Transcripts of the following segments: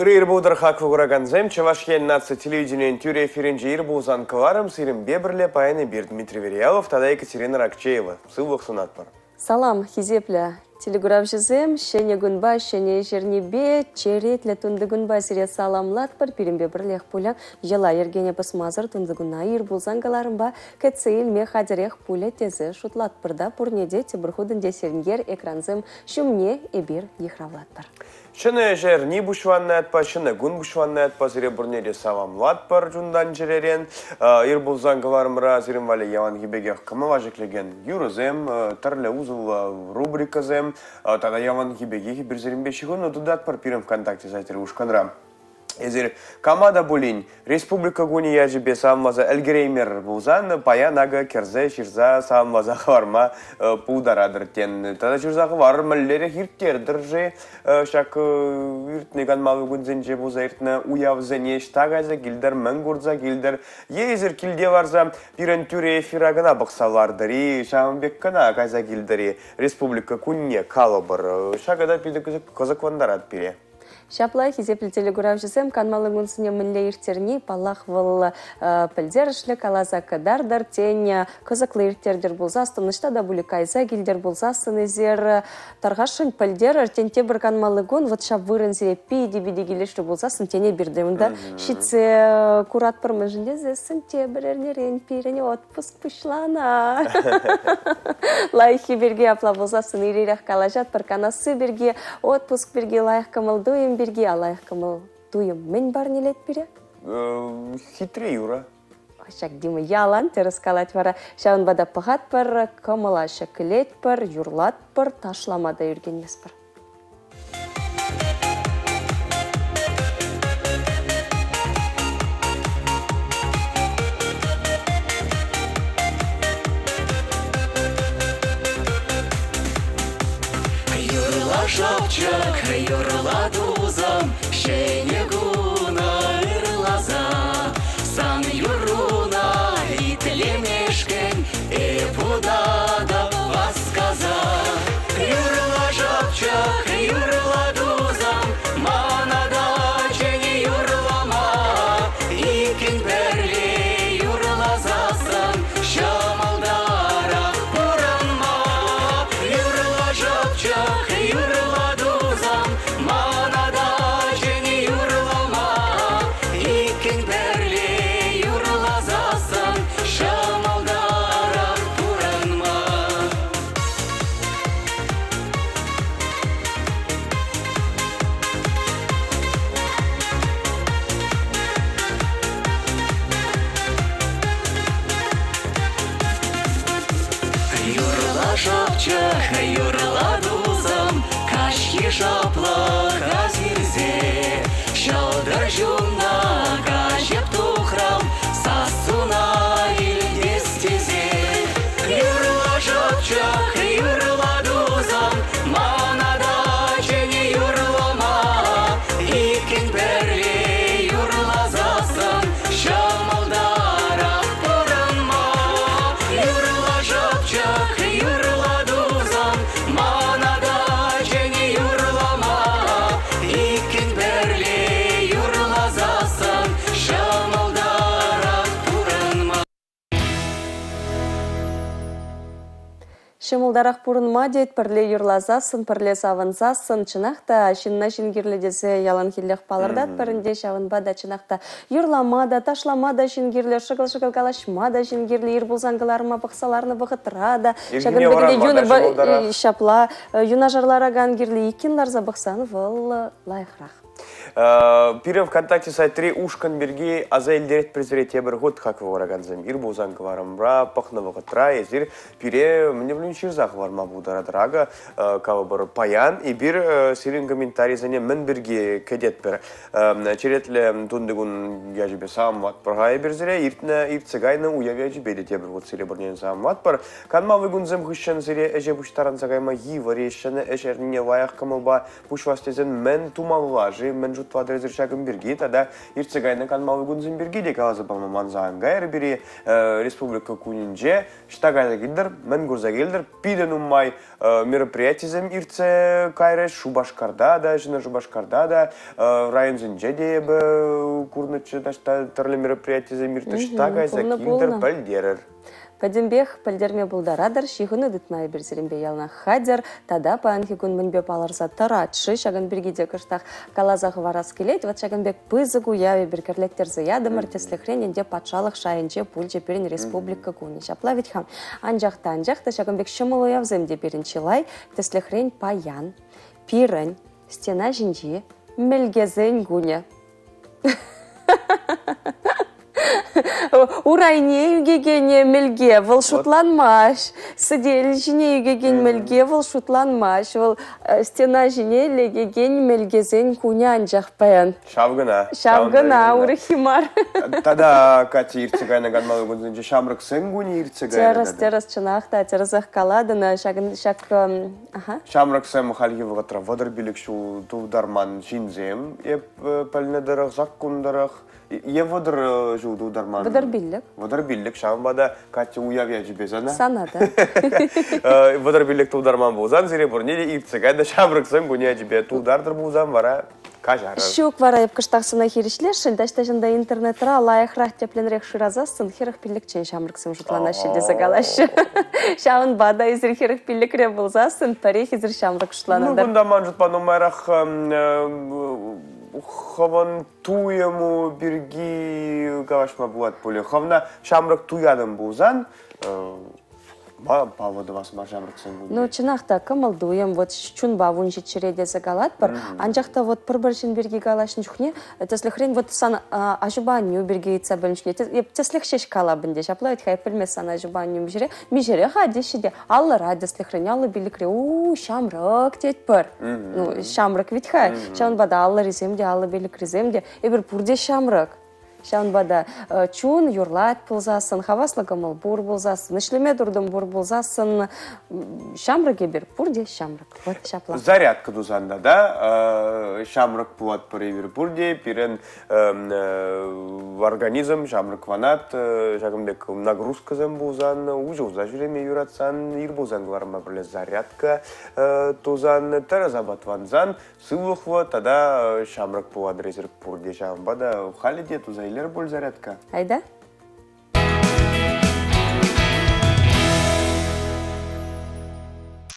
Ырӑ ир пултӑр хаклӑ куракансем, Чӑваш Ен наци телевиденийӗн тӳрӗ эфирӗнче ир пулсан кӑларӑм сирӗнпе пӗрле паян эпир Дмитрий Вериялов тата Екатерина Ракчеева. Сывлӑх сунатпӑр. Салам, хисеплӗ телекуравҫӑсем, ҫӗнӗ кунпа, ҫӗнӗ ӗҫернипе, черетлӗ тунтикунпа сире саламлатпӑр. Пирӗнпе пӗрлех пулӗ йӑла йӗркене пӑсмасӑр тунтикуна ир пулсан кӑларӑмпа кӗтсе илме хатӗрех пулӗ тесе шутлатпӑр та пурне те тепӗр хутӑн те сенкер экрансем ҫумне эпир йыхравлатпӑр. Ҫӗнӗ ӗҫ эрни пуҫланнӑ ятпа, ҫӗнӗ кун пуҫланнӑ ятпа сире пурне те саламлатпӑр чунтан-чӗререн. Ир пулсан кӑларӑмра сирӗн валли яланхи пекех кӑмӑла ҫӗклекен юрӑсем, тӗрлӗ усӑллӑ рубрикӑсем тата яланхи пекех эпир сирӗнпе ҫыхӑну тытатпӑр пирӗн ВКонтакте сайтри ушкӑнра. Эсир кама та пулин Республика кунӗ ячӗпе саламласа ӗлкӗреймерӗр пулсан, паян акӑ кӗрсе ҫырса саламласа хӑварма пултаратӑр тен. Тата ҫырса хӑварӑр, мӗнлерех ирттертӗр-ши ҫак иртнӗ канмалли кунсенче пулса иртнӗ уявсене ӑҫта кайса килтӗр, мӗн курса килтӗр? Е эсир килте ларса пирӗн тӳрӗ эфира кӑна пӑхса лартӑр-и, ҫавӑн пек кӑна кайса килтӗр-и Республика кунне калӑпӑр. Ҫакӑ та питӗ кӑсӑклантарать пире. Ҫапла, хисеплӗ телекуравҫӑсем, канмалли кунсене мӗнле ирттерни, паллах, вӑл пӗлтерӗшлӗ каласа кӑтартӑр, тен, кӑсӑклӑ ирттертӗр пулсассӑн, ӑҫта та пулӗ кайса килтӗр пулсассӑн эсир тархасшӑн пӗлтерӗр, тен, тепӗр канмалли кун вӑт ҫав вырӑн сире питӗ-питӗ килӗшрӗ пулсассӑн, тен, эпир те унта ҫитсе куратпӑр, мӗншӗн тесессӗн тепӗр эрнерен пирӗн отпуск пуҫланӑ. Лайӑххи пирки апла пулсассӑн ир-ирех калаҫатпӑр. Канасси пирки, отпуск пирки, лайӑх кӑмӑл-туйӑм пирки. А лайӑх кӑмӑл-туйӑм мӗн парнелет пире? Хитре юрӑ. Ҫак Дима ялан тӗрӗс калать вара. Ҫавӑнпа та пӑхатпӑр, кӑмӑла ҫӗклетпӗр, юрлатпӑр, ташлама та ӳркенместпӗр. Юрла шӑпчӑк, юрла тусӑм, ҫӗнӗ куна ырласа. Сан юрруна итлемешкӗн эп утатӑп васкаса. Юрла шӑпчӑк, юрла тусӑм, мана та чӗнӗ юрлама. Иккӗн пӗрле юрласассӑн ҫӑмӑлтарах пурӑнма. Юрла шӑпчӑк, юрла тусӑм, мана та чӗнӗ юрлама. Иккӗн пӗрле юрласассӑн ҫӑмӑлтарах пурӑнма. Юрла шӑпчӑк, юрла тусӑм, каҫхи шӑплӑха сирсе. Ҫӑлтӑр ҫуннӑ каҫӑп тухрӑм, сассуна илтес тесе. Юрла шӑпчӑк, юрла тусӑм, мана та чӗнӗ юрлама. Иккӗн пӗрле юрласассӑн ҫӑмӑлтарах пурӑнма. Юрла шӑпчӑк, юрла тусӑм, мана та чӗнӗ юрлама. Иккӗн пӗрле юрласассӑн ҫӑмӑлтарах пурӑнма. Ҫӑмӑлтарах пурӑнма тет, пӗрле юрласассӑн, пӗрле савӑнсассӑн, чӑнах та ҫынна ҫын кирлӗ тесе яланхиллех палӑртатпӑр ӗнтӗ. Ҫавӑнпа та чӑнах та юрлама та, ташлама та ҫын кирлӗ, шӑкӑл-шӑкӑл калаҫма та ҫын кирлӗ, ир пулсан кӑларма пӑхса ларнӑ вӑхӑтра та. Ҫакӑн пек ҫапла юнашар ларакан кирлӗ иккӗн ларса пӑхсан вӑл лайӑхрах. Пирӗн ВКонтакте сайтри ушкӑн пирки аса илтеретпӗр сире тепӗр хут хаклӑ куракансем. Ир пулсан кӑларӑмра пӑхнӑ вӑхӑтра эсир пире мӗн те пулин ҫырса хӑварма пултаратӑр. Акӑ, калӑпӑр, паян эпир сирӗн комментарисене мӗн пирки кӗтетпӗр. Черетлӗ тунтикун ячӗпе саламлатпӑр-ха эпир сире. Иртнӗ, иртсе кайнӑ уяв ячӗпе те тепӗр хут сире пурне саламлатпӑр. Канмалли кунсем хыҫҫӑн сире ӗҫе пуҫтарӑнса кайма йывӑр-и, ҫӗнӗ ӗҫ эрнине лайӑх кӑмӑлпа пуҫлас тесен мӗн тумалла-ши, мӗн шутлама? шутлатӑр эсир ҫакӑн пирки тата иртсе кайнӑ канмалли кунсем пирки те каласа пама манса ан кайӑр пире Республика кунӗнче ӑҫта кайса килтӗр, мӗн курса килтӗр, питӗ нумай мероприятисем иртсе кайрӗҫ Шупашкарта та, Ҫӗнӗ Шупашкарта та, районсенче те эпӗ курнӑччӗ таҫта тӗрлӗ мероприятисем иртрӗҫ. Ӑҫта кайса килтӗр, пӗлтерӗр. Пӗтӗмпех пӗлтерме пултаратӑр, ҫыхӑну тытма эпир сирӗнпе яланах хатӗр. Тата паянхи кун мӗнпе палӑрса тӑрать-ши, ҫакӑн пирки те кӑштах каласа хӑварас килет. Вот ҫакӑн пек пысӑк уяв эпир кӗрлеттерсе ятӑмӑр. Тӗслӗхрен ӗнтӗ патшалӑх шайӗнче пулчӗ пирӗн республика кунӗ. Ҫапла вӗт-ха. Анчах та, анчах та ҫакӑн пек ҫӑмӑл уявсем те пирӗн чылай. Тӗслӗхрен паян пирӗн стена ҫинчи мӗлкесен кунӗ. Урайне ӳкекен мӗлке вӑл шутланмасть. Сӗтел ҫине ӳкекен мӗлке вӑл шутланмасть. Вӑл стена ҫине лекекен мӗлкесен кунӗ анчах паян. Ҫав кӑна. Ҫав кӑна, урӑххи мар. Тата Катя иртсе кайнӑ канмалли кунсенче ҫамрӑксен кунӗ иртсе кайнӑ. Тӗрӗс, тӗрӗс, чӑнах та, тӗрӗсех калатӑн. Ҫакӑн, ҫак, аха. Ҫамрӑксем хальхи вӑхӑтра 35 ҫул тултарман ҫынсем, эп пӗлнӗ тӑрӑх, саккун тӑрӑх, е 30 ҫул тултарман. 35. 35, ҫавӑнпа та Катя уяв ячӗпе сана. Сана та. 35 тултарман пулсан сире пурне те иртсе кайнӑ ҫамрӑксем кунӗ ячӗпе тултартӑр пулсан вара каҫарӑр. Ҫук, вара эп кӑштах сана хирӗҫлесшӗн, таҫта-ҫында интернетра лайӑхрах тӗплӗнрех шырасассӑн 45-чен ҫамрӑксем шутланаҫҫӗ тесе калаҫҫӗ. Ҫавӑнпа та эсир 45-ре пулсассӑн пӗрех эсир ҫамрӑк шутланатӑр. Ну, кунта ман шутпа нумайрах хӑвӑн туйӑму пирки калаҫма пулать пулӗ. Хӑвна ҫамрӑк туятӑн пулсан, паллӑ тӑвас мар ҫамрӑксен кунне. Ну, чӑнах та, кӑмӑл-туйӑм, вот чунпа 17-ре тесе калатпӑр. Анчах та вот пӗр-пӗр ҫын пирки калаҫнӑ чухне, тӗслӗхрен, вот сан аҫупа аннӳ пирки ыйтса пӗлнӗ чухне, эп тӗслӗх ҫеҫ калап ӗнтӗ, ҫапла вӗт-ха, эп пӗлмес сан аҫупа аннӳ миҫере, миҫере-ха теҫҫӗ те, аллӑра тӗслӗхрен, 55-ре, у ҫамрӑк тетпӗр. Ну, ҫамрӑк вӗт-ха, ҫавӑнпа та аллӑрисем те, 55-рисем те, эпир пурте ҫамрӑк. Ҫавӑнпа та чун юрлать пулсассӑн, хаваслӑ кӑмӑл пур пулсассӑн, ӗҫлеме туртӑм пур пулсассӑн, ҫамрӑк эпир, пурте ҫамрӑк. Вот ҫапла. Зарядка тусан та да, ҫамрӑк пулатпӑр эпир пурте, пирӗн организм ҫамрӑкланать, ҫакӑн пек нагрузкӑсем пулсан, уҫӑлса ҫӳреме юратсан, ир пулсан кӑларма пӗрле зарядка тусан, тӗрӗс апатлансан, сывлӑхлӑ тата ҫамрӑк пулатӑр эсир пурте ҫавӑнпа та халӗ те туса илер пуль зарядка. Айда.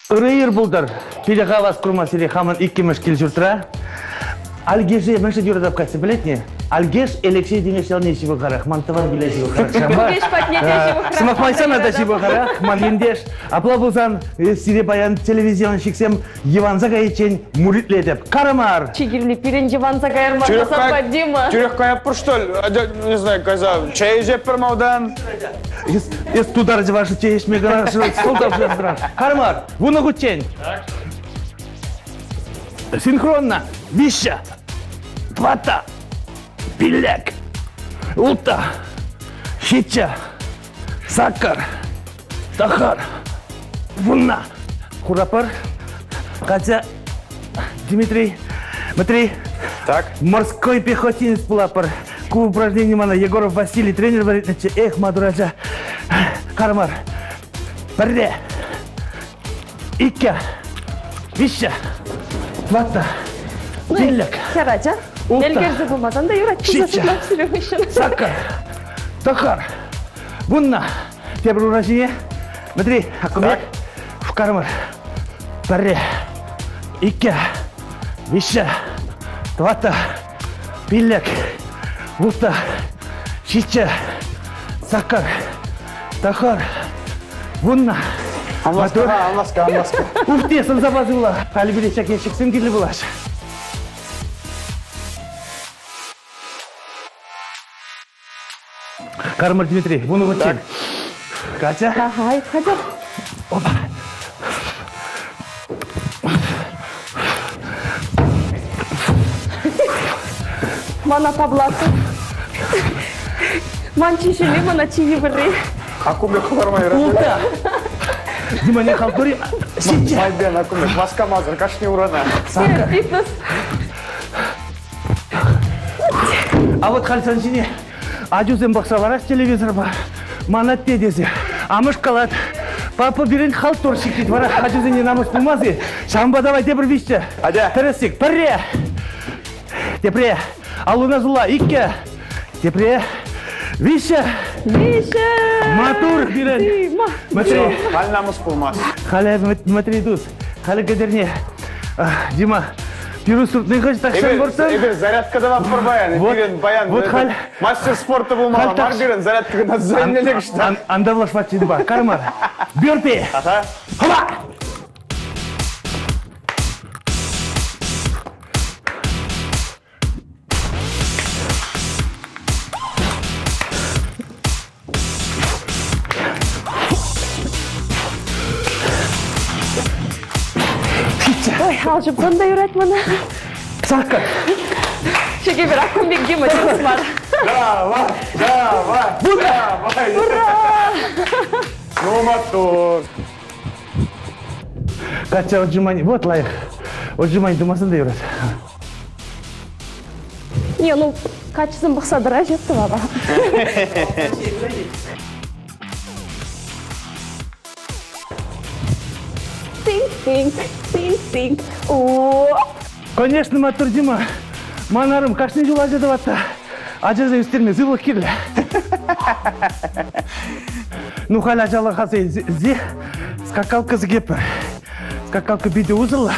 Ырӑ ир пултӑр. Питӗ хавас курма сире хамӑн иккӗмӗш кил-ҫуртра. Альгеше мӗншӗн юратап кайса пӗлетне? Альгеш Элекҫей Тимеш ялне ҫывӑхарах, ман тӑван киле ҫывӑхарах. Кӳкеҫ патне те ҫывӑхрах. Сӑмах май сана та ҫывӑхарах, ман ентеш. Апла пулсан сире паян телевизионщиксем йӑванса кайиччен муритлетӗп. Карамар! Чи кирли пирӗн йӑванса каяр мар, Хасанпа Дима. Тӳрех каятпӑр, что ли? Не знаю, кайса чей ӗҫетпӗр малтан. Эс тутар чӑвашӗ чей ӗҫме кӑна сӑлтав шырас. Карамар, 10 хутчен. Синхронно. Виҫҫӗ, тӑватта, пиллӗк, улттӑ, ҫиччӗ, саккӑр, тӑхӑр, вунна. Хурапӑр, Катя, Дмитрий, Дмитрий. Так. Морской пехотинец пулапӑр. Ку упражнение мана Егоров Василий тренер вӗрентнӗччӗ. Эх, маттур ача. Кармар. Пӗрре, иккӗ, виҫҫӗ, тӑваттӑ, пиллӗк. Хӗр ача. Улттӑ. Ӗлкӗрсе пымасан та юрать. Ҫиччӗ. Саккӑр. Тӑхӑр. Вуннӑ. Тепӗр ура ҫине. Дмитрий, аккумек. Шукарӑмӑр. Пӗрре, иккӗ, виҫҫӗ, тӑваттӑ, пиллӗк, улттӑ, ҫиччӗ, саккӑр, тӑхӑр, вуннӑ. Анласка, анласка, анласка. Ух ты, сӑмсапа сывла. Халӗ пире ҫак ящиксем кирлӗ пулаҫ. Кармар Дмитрий, вунӑ хутчен. Катя. Ага, хатӗр. Опа. Мана Павлатов. Ман чи ҫӳлли, мана чи йывӑрри. Акумек хӑварма юрать. Ултӑ. Дима, не халтури. Ҫиччӗ. Майбен, акумек, васкамасӑр, кашни урана. Саккӑр. Фитнес. А вот халь сан ҫине ачусем пӑхса ларас телевизорпа. Ман атте тесе. Амӑш калать, папа пирӗн халтурщик тет. Вара ачусене намӑс пулмас-и? Ҫавӑнпа давай тепӗр виҫҫӗ. Атя. Тӗрӗссик. Пӗрре. Тепре. Аллуна сула. Иккӗ. Тепре. Виҫҫӗ. Виҫҫӗ! Матур пирӗн. Дима! Матри. Халь намӑс пулмас. Халӗ Дмитрий тус. Халӗ кӗтерне. Дима, пирус туртни хӑш тахҫан выртсан? Эпир зарядка тӑватпӑр паян. Вот, Пирӗн паян вот халь мастер спорта пулмалла мар пирӗн зарядка кӑна занялек что. Андавлашма тидба. Кармар. Бюрпи. Ага. Хова! Ой, алчӑпсан та юрать мана. Саккӑр. Чеке бир аккумбек Дима тӗрӗс мар. Давай, давай, давай. Ура! Ну, мотор. Катя отжимани. Вот лайӑх. Отжимани тумасан та юрать. Не, ну, качеством пӑхса тӑраҫ тӑвапа. Тинк-тинк, тинк-тинк. О! Конечно, маттур Дима. Ман арӑм кашни ҫул ача тӑвать-та. Ачасем ӳстерме сывлӑх кирлӗ. Ну, халь ачалӑх аса илсе скакалка сикетпӗр. Скакалка питӗ усӑллӑ.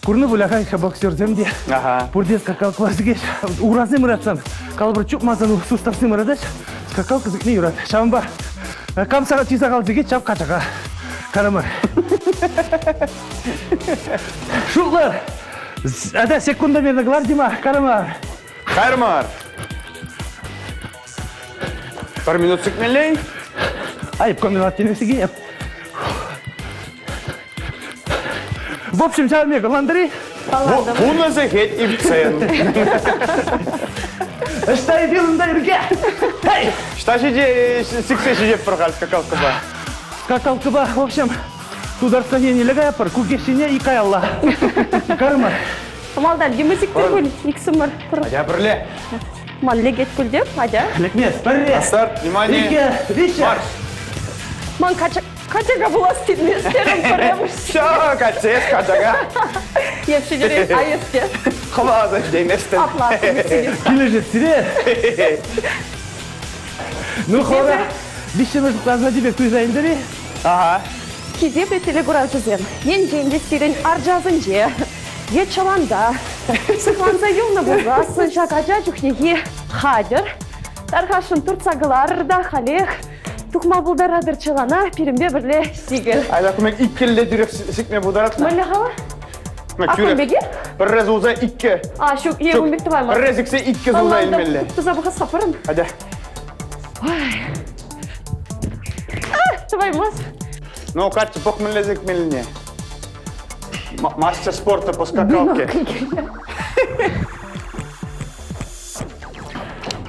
Курнӑ пуль ахаль боксерсем те. Ага. Пурте скакалкӑпа сикеҫ. Урасем ыратсан, калӑпӑр чупмасан суставсем ыратаҫ. Скакалка сикме юрать. Ҫавӑнпа кам чи сахал сикет, ҫав качака. Карамар. Шутлӑр. Ата секундомерно кӑлар, Дима. Карамар. Кармар. Пӗр минут сикмелле. Айып комбинат теме сикейӗп. В общем, ҫавӑн пек ӑнлантӑр-и? Вунӑ сехет иртсен. Ӑҫта эпир унта ирке? Эй! Ӑҫта ҫите сиксе ҫитетпӗр халь скакалкӑпа? Скакалкӑпа, в общем, Тутарстан еннелле каятпӑр, Кукеҫ и каялла. Кармар. Малтан Дима сиктер пуль, иксӗмӗр. Атя пӗрле. Ман лекет пуль те, атя. Лекмес, пӗрре. Старт, внимание. Иккӗ, виҫҫӗ. Марш. Ман кача качака пулас килместерӗм пӗрремӗш. Все, качес, качака. Епшӗ айӑсте. Хӑвасӑр дейместӗн. Апла, Килӗшет сире. Ну, хора, виҫҫӗмӗш класса пек туйса илтӗр-и? Ага. Хисеплӗ телекуравҫӑсем, енчен те сирӗн арчасенче е чӑланта сыхланса юлнӑ пулсассӑн ҫак ача чухнехи хатӗр. Тархасшӑн туртса кӑларӑр та халех тухма пултаратӑр чӑлана пирӗнпе пӗрле сикӗр. Айда кумек иккӗлле тӳрех сикме пултаратна. Мӗнле хала? А кун пекех? Пӗрре сулса иккӗ. А, ҫук, е кун пек тӑвайман. Пӗрре сиксе иккӗ сулса илмелле. Туса пӑхас хапӑрӑн. Атя. Тӑваймас. Ну, Катя, пӑх мӗнле сикмеллине. Мастер спорта по скакалке.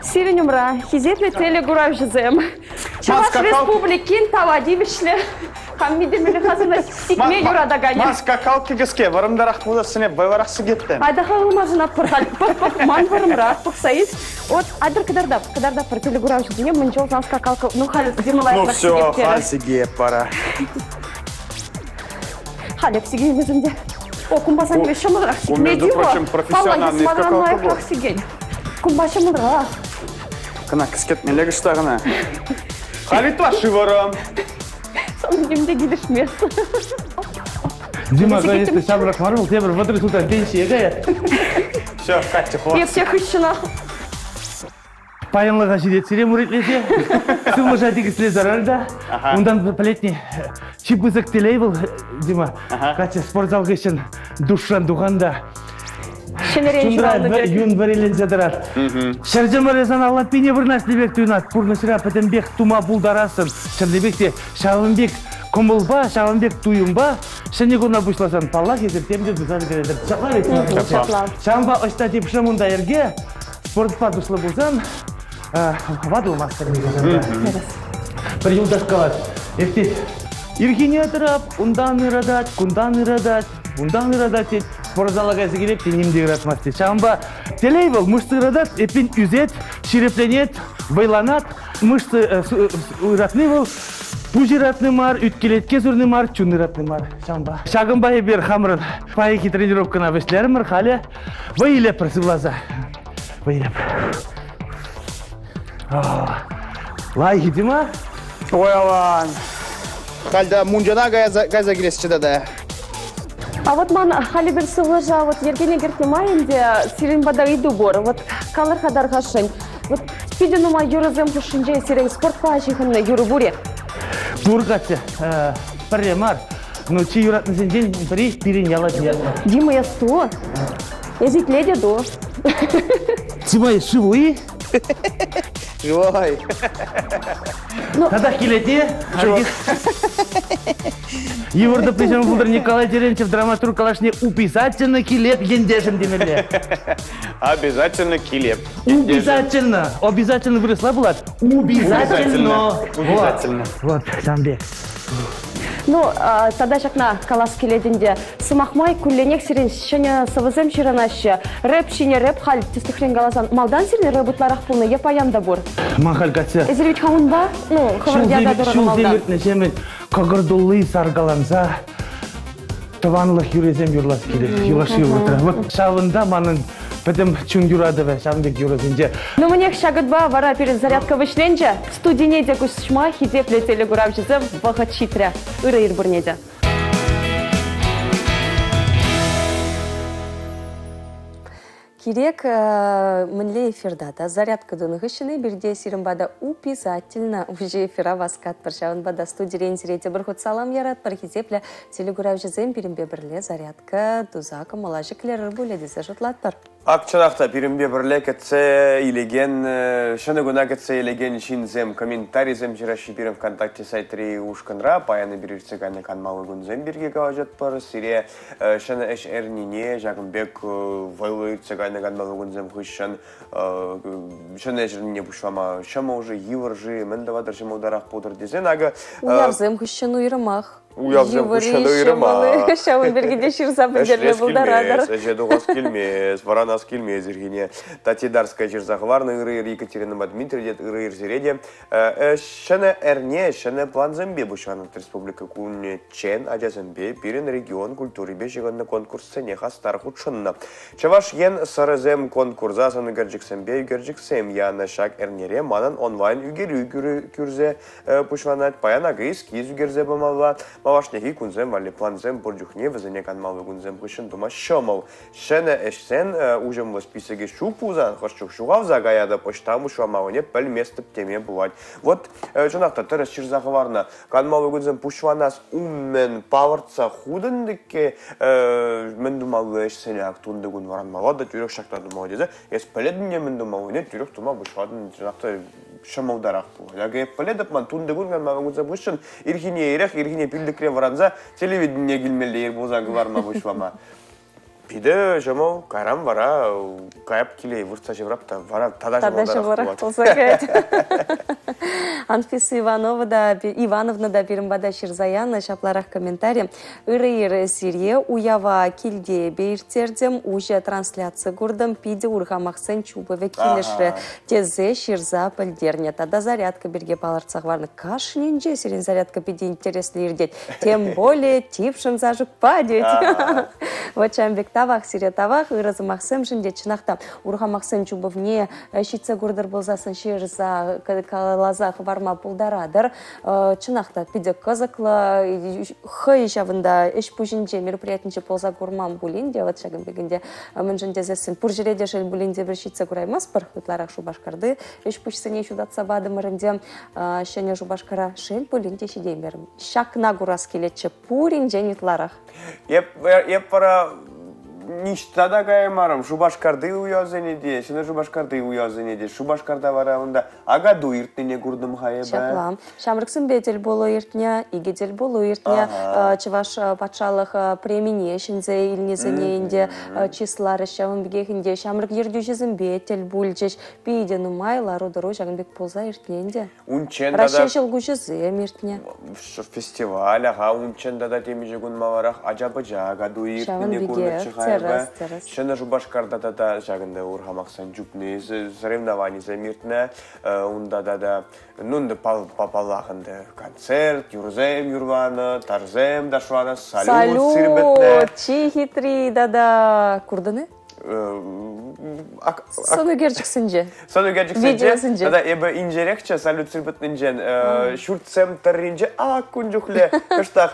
Сирӗн умра хисеплӗ телекуравҫӑсем. Чӑваш Республикин тава тивӗҫлӗ хаммидемелле хасӑна сикме юратаканӗ. Ман скакалки кӗске, вӑрӑмтарах пулассине вӑйлӑрах сикеттӗм. Айда хӑвӑлмасӑна пӑр-халь, пӑх-пӑх, ман вӑрӑмрах пӑхса ил. Вот, айтӑр кӑтартап, кӑтартап пӗр телекуравҫӑсене мӗн чул сан скакалка, ну халь Дима Ну лайӑхрах все, сикет терӗ. халь сикеп пара. Халех сикеймесен те. О, кумпа сан тебе ҫӑмӑлрах Ку, сикме между диво. прочим, профессиональный Паллах, скакалка лайӑхрах был. сикен. Кумпа ҫӑмӑлрах. Кӑна кӗскетмелле кӑшта кӑна. Халь ытлашши вӑрӑм. Сан нимте килӗшмест. Дима, конечно, ҫамрӑк мар вӑл, тепӗр вӑтӑр ҫултан пенсие каять. Все, Катя, хватит. Епсе хыҫҫӑнах. Паянлӑха ҫитет сире муритлесе, сывлӑша тикӗсле зарар та. Унтан пӗлетни, чи пысӑк телей вӑл, Дима. Катя спортзал хыҫҫӑн душран тухан та Ҫӗнӗрен чунра ҫуралнӑ пек. юн вӗриленсе тӑрать. Ҫӗр чӑмӑрӗ сана лаппине вырнаҫнӑ пек туйӑнать. Пурнӑҫра пӗтӗмпех тума пултарасӑн. Чӑннипех те ҫавӑн пек кӑмӑлпа, ҫавӑн пек туйӑмпа ҫӗнӗ куна пуҫласан, паллах, эсир тем те туса ӗлкӗретӗр. Ҫапла ведь? Ҫапла. Ҫавӑнпа ӑҫта типшӗм унта йӗрке, спортпа туслӑ пулсан, ватӑлмастӑр нихӑҫан та. Пӗр юлташ калать, Эфтет, ирхине тӑрап, унтан ыратать, кунтан ыратать. унтан ыратать тет, спортзала кайса килет те ним те ыратмасть тет. Ҫавӑнпа телей вӑл мышцы ыратать, эппин ӳсет, ҫирӗпленет, вӑйланать. Мышцы ыратни вӑл пуҫ ыратни мар, ӳткелетке сурни мар, чун ыратни мар. Ҫавӑнпа. Ҫакӑнпа эпир хамӑрӑн паянхи тренировкӑна вӗҫлерӗмӗр. Халӗ вӑй илеппӗр сывласа. Вӑй илеппӗр. Лайӑх-и, Дима? Ой, аван. Халь мунчана кайса килесчӗ тата. А вот ман халӗ пӗр сывлӑша вот йӗркене кӗртнӗ май ӗнтӗ сирӗн пата ыйту пур. Вот калӑр-ха тархасшӑн. Вот питӗ нумай юрӑсем хушшинче сирӗн спортпа ҫыхӑннӑ юрӑ пур-и? Пур, Катя. Пӗрре мар. Ну, чи юратнисенчен пӗри пирӗн яла ятлӑ. Дима, я сто. Эс итле те ту. Дима, живой? Живой. Татах килет-и? Йывӑр тӑприсем пултӑр Николай Терентьев драматург калашне обязательно килеп ентешӗм темелле. Обязательно килеп. Обязательно. Обязательно вырӑсла пулать. Обязательно. Обязательно. Вот, ҫавӑн пек. Ну, тата ҫакна калас килет ӗнтӗ. Сӑмах май, кулленех сирӗн ҫӗнӗ сӑвӑсем ҫырӑнаҫҫӗ. Рэп ҫине рэп халь, тӗслӗхрен каласан, малтан сирӗн рэп ытларах пулнӑ е паян та пур? Ман халь катя. Эсир ведь унпа, ну, хӑвӑр ята тӑрӑнӑ Ҫулсем малтан. иртнӗ ҫемӗн кӑкӑр тулли саркаланса тӑванлӑх юррисем юрлас килет юлашки вӑхӑтра. Вот ҫавӑнта манӑн пӗтӗм чун юратӑвӗ ҫавӑн пек юрӑсенче. Ну, мӗнех, ҫакӑнпа вара пирӗн зарядка вӗҫленчӗ. Студине те куҫма хисеплӗ телекуравҫӑсем вӑхӑт ҫитрӗ. Ырӑ ир пурне те. Кирек мӗнле эфирта та зарядка тунӑ хыҫҫӑн эпир те сирӗн пата обязательно уҫӑ эфира васкатпӑр. Ҫавӑнпа та студирен сире тепӗр хут салам яратпӑр. Хисеплӗ телекуравҫӑсем пирӗнпе пӗрле зарядка туса кӑмӑла ҫӗклерӗр пулӗ тесе шутлатпӑр. Ак чӑнах та пирӗнпе пӗрле кӗтсе илекен, ҫӗнӗ куна кӗтсе илекен ҫынсем комментарисем ҫыраҫҫӗ пирӗн ВКонтакте сайтри ушкӑнра. Паян эпир иртсе кайнӑ канмалли кунсем пирки калаҫатпӑр. Сире ҫӗнӗ ӗҫ эрнине ҫакӑн пек вӑйлӑ иртсе кайнӑ канмалли кунсем хыҫҫӑн ҫӗнӗ ӗҫ эрнине пуҫлама ҫӑмӑл-ши, йывӑр-ши, мӗн тӑватӑр ҫӑмӑлтарах пултӑр тесен акӑ Уявсем хыҫҫӑн уйрӑмах. Уявсем хыҫҫӑн уйрӑмах. Ҫавӑн пирки те ҫырса пӗлтерме пултаратӑр. Ӗҫе тухас килмест, вӑранас килмест ирхине. Татидарская ҫырса хӑварнӑ ырӑ ир Екатеринӑпа Дмитрий те ырӑ ир сире те. Ҫӗнӗ эрне ҫӗнӗ плансемпе пуҫланать республика кунӗччен ачасемпе пирӗн регион культурипе ҫыхӑннӑ конкурссене хастар хутшӑннӑ. Чӑваш Ен сӑрӑсем конкурса сӑнӳкерчӗксемпе ӳкерчӗксем янӑ. Ҫак эрнере манӑн онлайн ӳкерӳ кӳрсе пуҫланать. Паян акӑ эскиз ӳкерсе пымалла. Малашнехи кунсем валли плансем пур чухне вӗсене канмалли кунсем хыҫҫӑн тума ҫӑмӑл. Ҫӗнӗ ӗҫсен уҫӑмлӑ списокӗ ҫук пулсан хӑш чух ҫухалса каятӑп, ӑҫта пуҫламаллине пӗлместӗп теме пулать. Вот чӑнах та тӗрӗс ҫырса хӑварнӑ. Канмалли кунсем пуҫланас умӗн палӑртса хутӑн тӗкке мӗн тумалли ӗҫсене ак тунти кун вӑранмалла та тӳрех ҫакна тумалла тесе эс пӗлетӗн те мӗн тумаллине тӳрех тума пуҫлатӑн. Чӑнах та ҫӑмӑлтарах пулать. Акӑ эп пӗлетӗп ман тунти кун канмалли кунсем хыҫҫӑн ирхине ирех, ирхине пиллӗкре вӑранса телевидение килмелле ир пулсан кӑларма пуҫлама. Питӗ ҫӑмӑл, кайран вара каяп киле выртса ҫыврап та вара тата ҫӑмӑлтарах пулса каять. Анфиса Иванова та, Ивановна та пирӗн пата ҫырса янӑ ҫапларах комментари. Ырӑ ир сире уява килте эпӗ ирттертӗм, уҫӑ трансляци куртӑм, питӗ урхамахсен чупӑвӗ килӗшрӗ тесе ҫырса пӗлтернӗ. Тата зарядка пирки палӑртса хӑварнӑ. Кашнинче сирӗн зарядка питӗ интереслӗ иртет. Тем более типшӗм Сашукпа тет. Вот ҫавӑн пек тавах сире тавах, ырӑ сӑмахсемшӗн те чӑнах та урхамахсен чупӑвне ҫитсе куртӑр пулсассӑн ҫырса каласа хӑварма пултаратӑр. Чӑнах та питӗ кӑсӑклӑ, хӑй ҫавӑнта ӗҫ пуҫӗнче мероприятинче пулса курман пулин те, вот ҫакӑн пек ӗнтӗ мӗншӗн тесессӗн пур ҫӗре те шел пулин те пӗр ҫитсе кураймастпӑр, ытларах Шупашкарти ӗҫ-пуҫсене ҫутатса патӑмӑр ӗнтӗ. Ҫӗнӗ Шупашкара шел пулин те ҫитеймерӗм. Ҫакна курас килетчӗ пуринчен ытларах. Эп, эп вара Ниҫта та каймарӑм. Шупашкарти уявсене те, Ҫӗнӗ Шупашкарти уявсене те. Шупашкарта вара унта Акатуй иртнине куртӑм-ха эпӗ. Ҫапла. Ҫамрӑксемпе тӗл пулу иртнӗ, икӗ тӗл пулу иртнӗ. Чӑваш патшалӑх премине ҫӗнсе илнисене ӗнтӗ чысларӗҫ. Ҫавӑн пекех ӗнтӗ ҫамрӑк ертӳҫӗсемпе тӗл пулчӗҫ. Питӗ нумай лару-тӑру ҫакӑн пек пулса иртнӗ ӗнтӗ. Унччен Раҫҫей ҫӑлкуҫӗсем иртнӗ. Фестиваль, аха, унччен тата темиҫе кун маларах ача-пӑча Акатуй иртнине курнӑччӗ-ха эпӗ. Ҫӗнӗ Шупашкарта тата ҫакӑнта урхамахсен чупни, соревнованисем иртнӗ. Унта тата, ну, ӗнтӗ паллах ӗнтӗ, концерт, юрӑсем юрланӑ, тарсем ташланӑ, салют сирпӗтнӗ. Салют, чи хитри тата куртӑн-и? Сӑн ӳкерчӗксенче. Сӑн ӳкерчӗксенче. Тата эпӗ инҫерехчӗ салют сирпӗтнинчен ҫуртсем тӑрринче ак кун чухлӗ кӑштах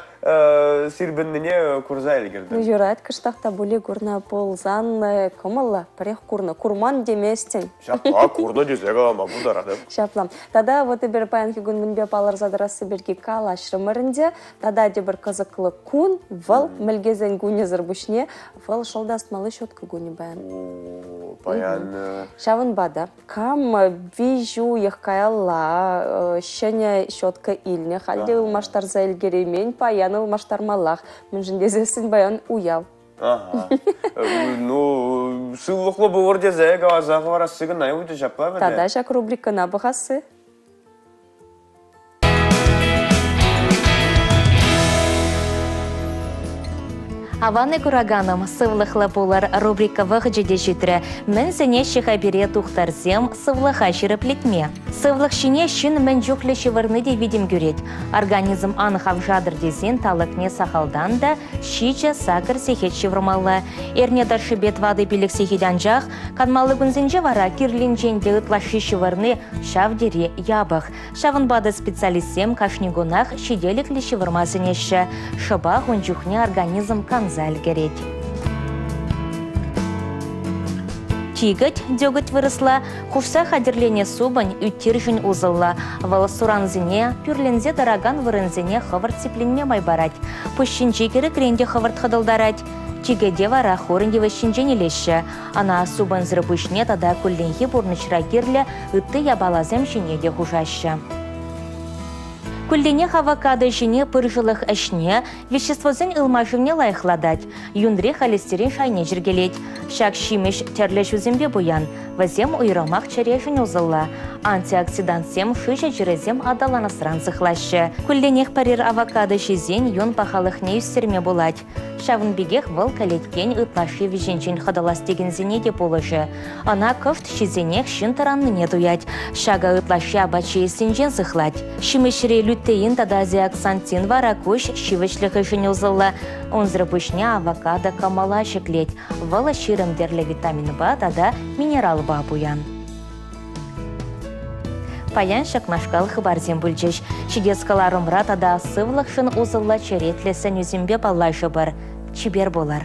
сирпӗннине курса ӗлкӗртӗм. Ну, юрать, кӑштах та пулин курнӑ пулсан кӑмӑллӑ, пӗрех курнӑ. Курман теместӗн. Ҫапла, курнӑ тесе калама пултаратӑп. Ҫапла. Тата вот эпир паянхи кун мӗнпе палӑрса тӑрасси пирки калаҫрӑмӑр ӗнтӗ. Тата тепӗр кӑсӑклӑ кун вӑл мӗлкесен кунӗсӗр пуҫне вӑл шӑлтасмалли щетка кунӗ паян. Паян. Ҫавӑнпа та кам виҫ уйӑх каялла ҫӗнӗ щетка илнӗ, халь те ылмаштарса ӗлкӗреймен, паян ылмаштармаллах. Мӗншӗн тесессӗн паян уяв. Ага. Ну, сывлӑхлӑ пулӑр тесе каласа хӑварасси кӑна юлчӗ ҫапла вӗт. Тата ҫак рубрикӑна пӑхасси. Аван-и кураканӑм, сывлӑхлӑ пулӑр рубрика вӑхӑчӗ те ҫитрӗ. Мӗн сӗнеҫҫӗ-ха пире тухтӑрсем сывлӑха ҫирӗплетме? Сывлӑх ҫине ҫын мӗн чухлӗ ҫывӑрни те витӗм кӳрет. Организм ан хавшатӑр тесен талӑкне сахалтан та 7-8 сехет ҫывӑрмалла. Эрне тӑршшӗпе тӑватӑ-пилӗк сехет анчах. Канмалли кунсенче вара кирлинчен те ытлашши ҫывӑрни ҫав тери япӑх. Ҫавӑнпа та специалистсем кашни кунах ҫителӗклӗ ҫывӑрма сӗнеҫҫӗ. Шӑпах ун чухне организм канса ӗлкӗрет. Тикӗт, деготь вырӑсла, хушса хатӗрленӗ супӑнь ӳт-тиршӗн усӑллӑ. Вӑл сурансене, пӳрленсе тӑракан вырӑнсене хӑвӑрт сипленме май парать. Пуҫ ҫинчи кӗрӗкрен те хӑвӑрт хӑтӑлтарать. Тикӗте вара хурӑн йывӑҫҫинчен илеҫҫӗ. Ӑна супӑнсӑр пуҫне тата кулленхи пурнӑҫра кирлӗ ытти япаласем ҫине те хушаҫҫӗ. Кулленех авокадо ҫине пыршӑлӑх ӗҫне, веществосен ылмашӑвне лайӑхлатать, юнри холестерин шайне йӗркелет. Ҫак ҫимӗҫ тӗрлӗ ҫусемпе пуян, вӗсем уйрӑмах чӗрешӗн усӑллӑ. Антиоксидантсем шыҫӑ чирӗсем аталанасран сыхлаҫҫӗ. Кулленех пӗрер авокадо ҫисен юн пахалӑхне ӳстерме пулать. Ҫавӑн пекех вӑл кӗлеткен ытлашши виҫинчен хӑтӑлас текенсене те пулӑшӗ. Ӑна кӑшт ҫисенех ҫын тӑраннине туять. Ҫакӑ ытлашши апат ҫиессинчен сыхлать. Ҫимӗҫре лютеин тата зеаксантин вара куҫ ҫивӗчлӗхӗшӗн усӑллӑ. Унсӑр пуҫне авокадо кӑмӑла ҫӗклет. Вӑл 20 тӗрлӗ витаминпа тата минералпа пуян. Паян ҫакнашкал хыпарсем пулчӗҫ. Ҫитес кӑларӑмра тата сывлӑхшӑн усӑллӑ черетлӗ сӗнӳсемпе паллашӑпӑр. Чипер пулӑр!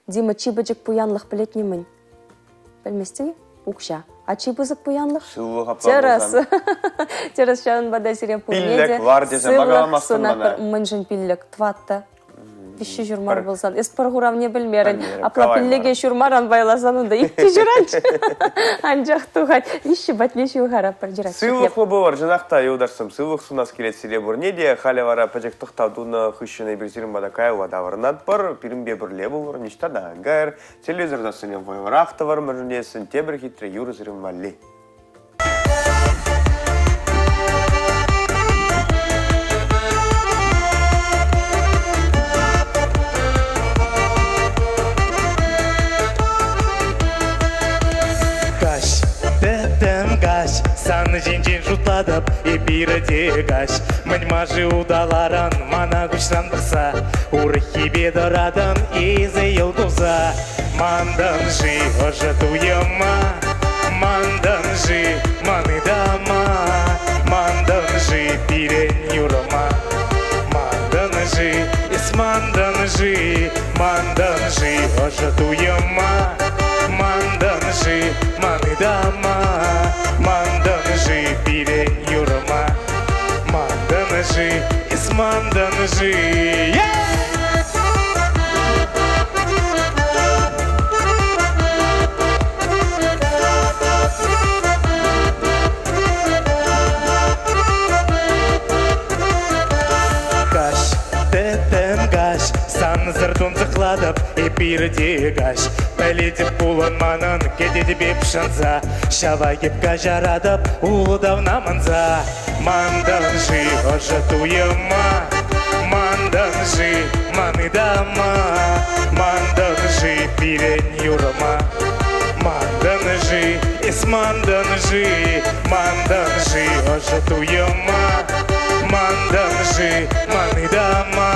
Дима, чи пӗчӗк пуянлӑх пӗлетни мӗн? Пӗлместӗн-и? Укҫа. А чи пысӑк пуянлӑх? Сывлӑх апла Тӗрӗс. Тӗрӗс, ҫавӑнпа та сире пурне те Пиллӗк вар тесе сывлӑх сунатпӑр. Мӗншӗн пиллӗк? Тӑваттӑ. Виҫҫӗ ҫурмар пулсан, эс пӗр хуравне пӗлмерӗн. Апла пиллӗке ҫурмаран пайласан унта иккӗ ҫуранчӗ. Анчах тухать. Виҫҫӗ патне ҫывхарап пӗр чирать. Сывлӑхлӑ пулӑр, чӑнах та, юлташсем, сывлӑх сунас килет сире пурне те. Халӗ вара пӗчӗк тӑхтав тунӑ хыҫҫӑн эпир сирӗн пата каялла таврӑнатпӑр. Пирӗнпе пӗрле пулӑр, ниҫта та ан кайӑр. Телевизор сассине вӑйлӑрах тӑвӑр, мӗншӗн тесен тепӗр хитре юрӑ сирӗн валли. Каҫ, тӗттӗм каҫ, сан ҫинчен шутлатӑп эпир те каҫ. Мӗн-ма-ши уталаран мана куҫран пӑхса, урӑххипе тӑратӑн эсӗ йӑл кулса. Мантӑн-ши ӑшӑ туйӑма, мантӑн-ши ман ытама, мантӑн-ши пирӗн юрӑма, мантӑн-ши, эс мантӑн-ши, мантӑн-ши ӑшӑ туйӑма, мантӑн-ши ман ытама, мантӑн-ши пирӗн юрӑма, мантӑн-ши, эс мантӑн-ши? Каҫ, тӗттӗм каҫ, сансӑр тунсӑхлатӑп эпир те каҫ. Пӗлетӗп пулӑн манӑн кӗтетӗп эп шанса, ҫава эп каҫаратӑп ултавна манса. Мантӑн-ши ӑшӑ туйӑма, мантӑн-ши ман ытама, мантӑн-ши пирӗн юрӑма? Мантӑн-ши, эс мантӑн-ши, мантӑн-ши ӑшӑ туйӑма, мантӑн-ши ман ытама,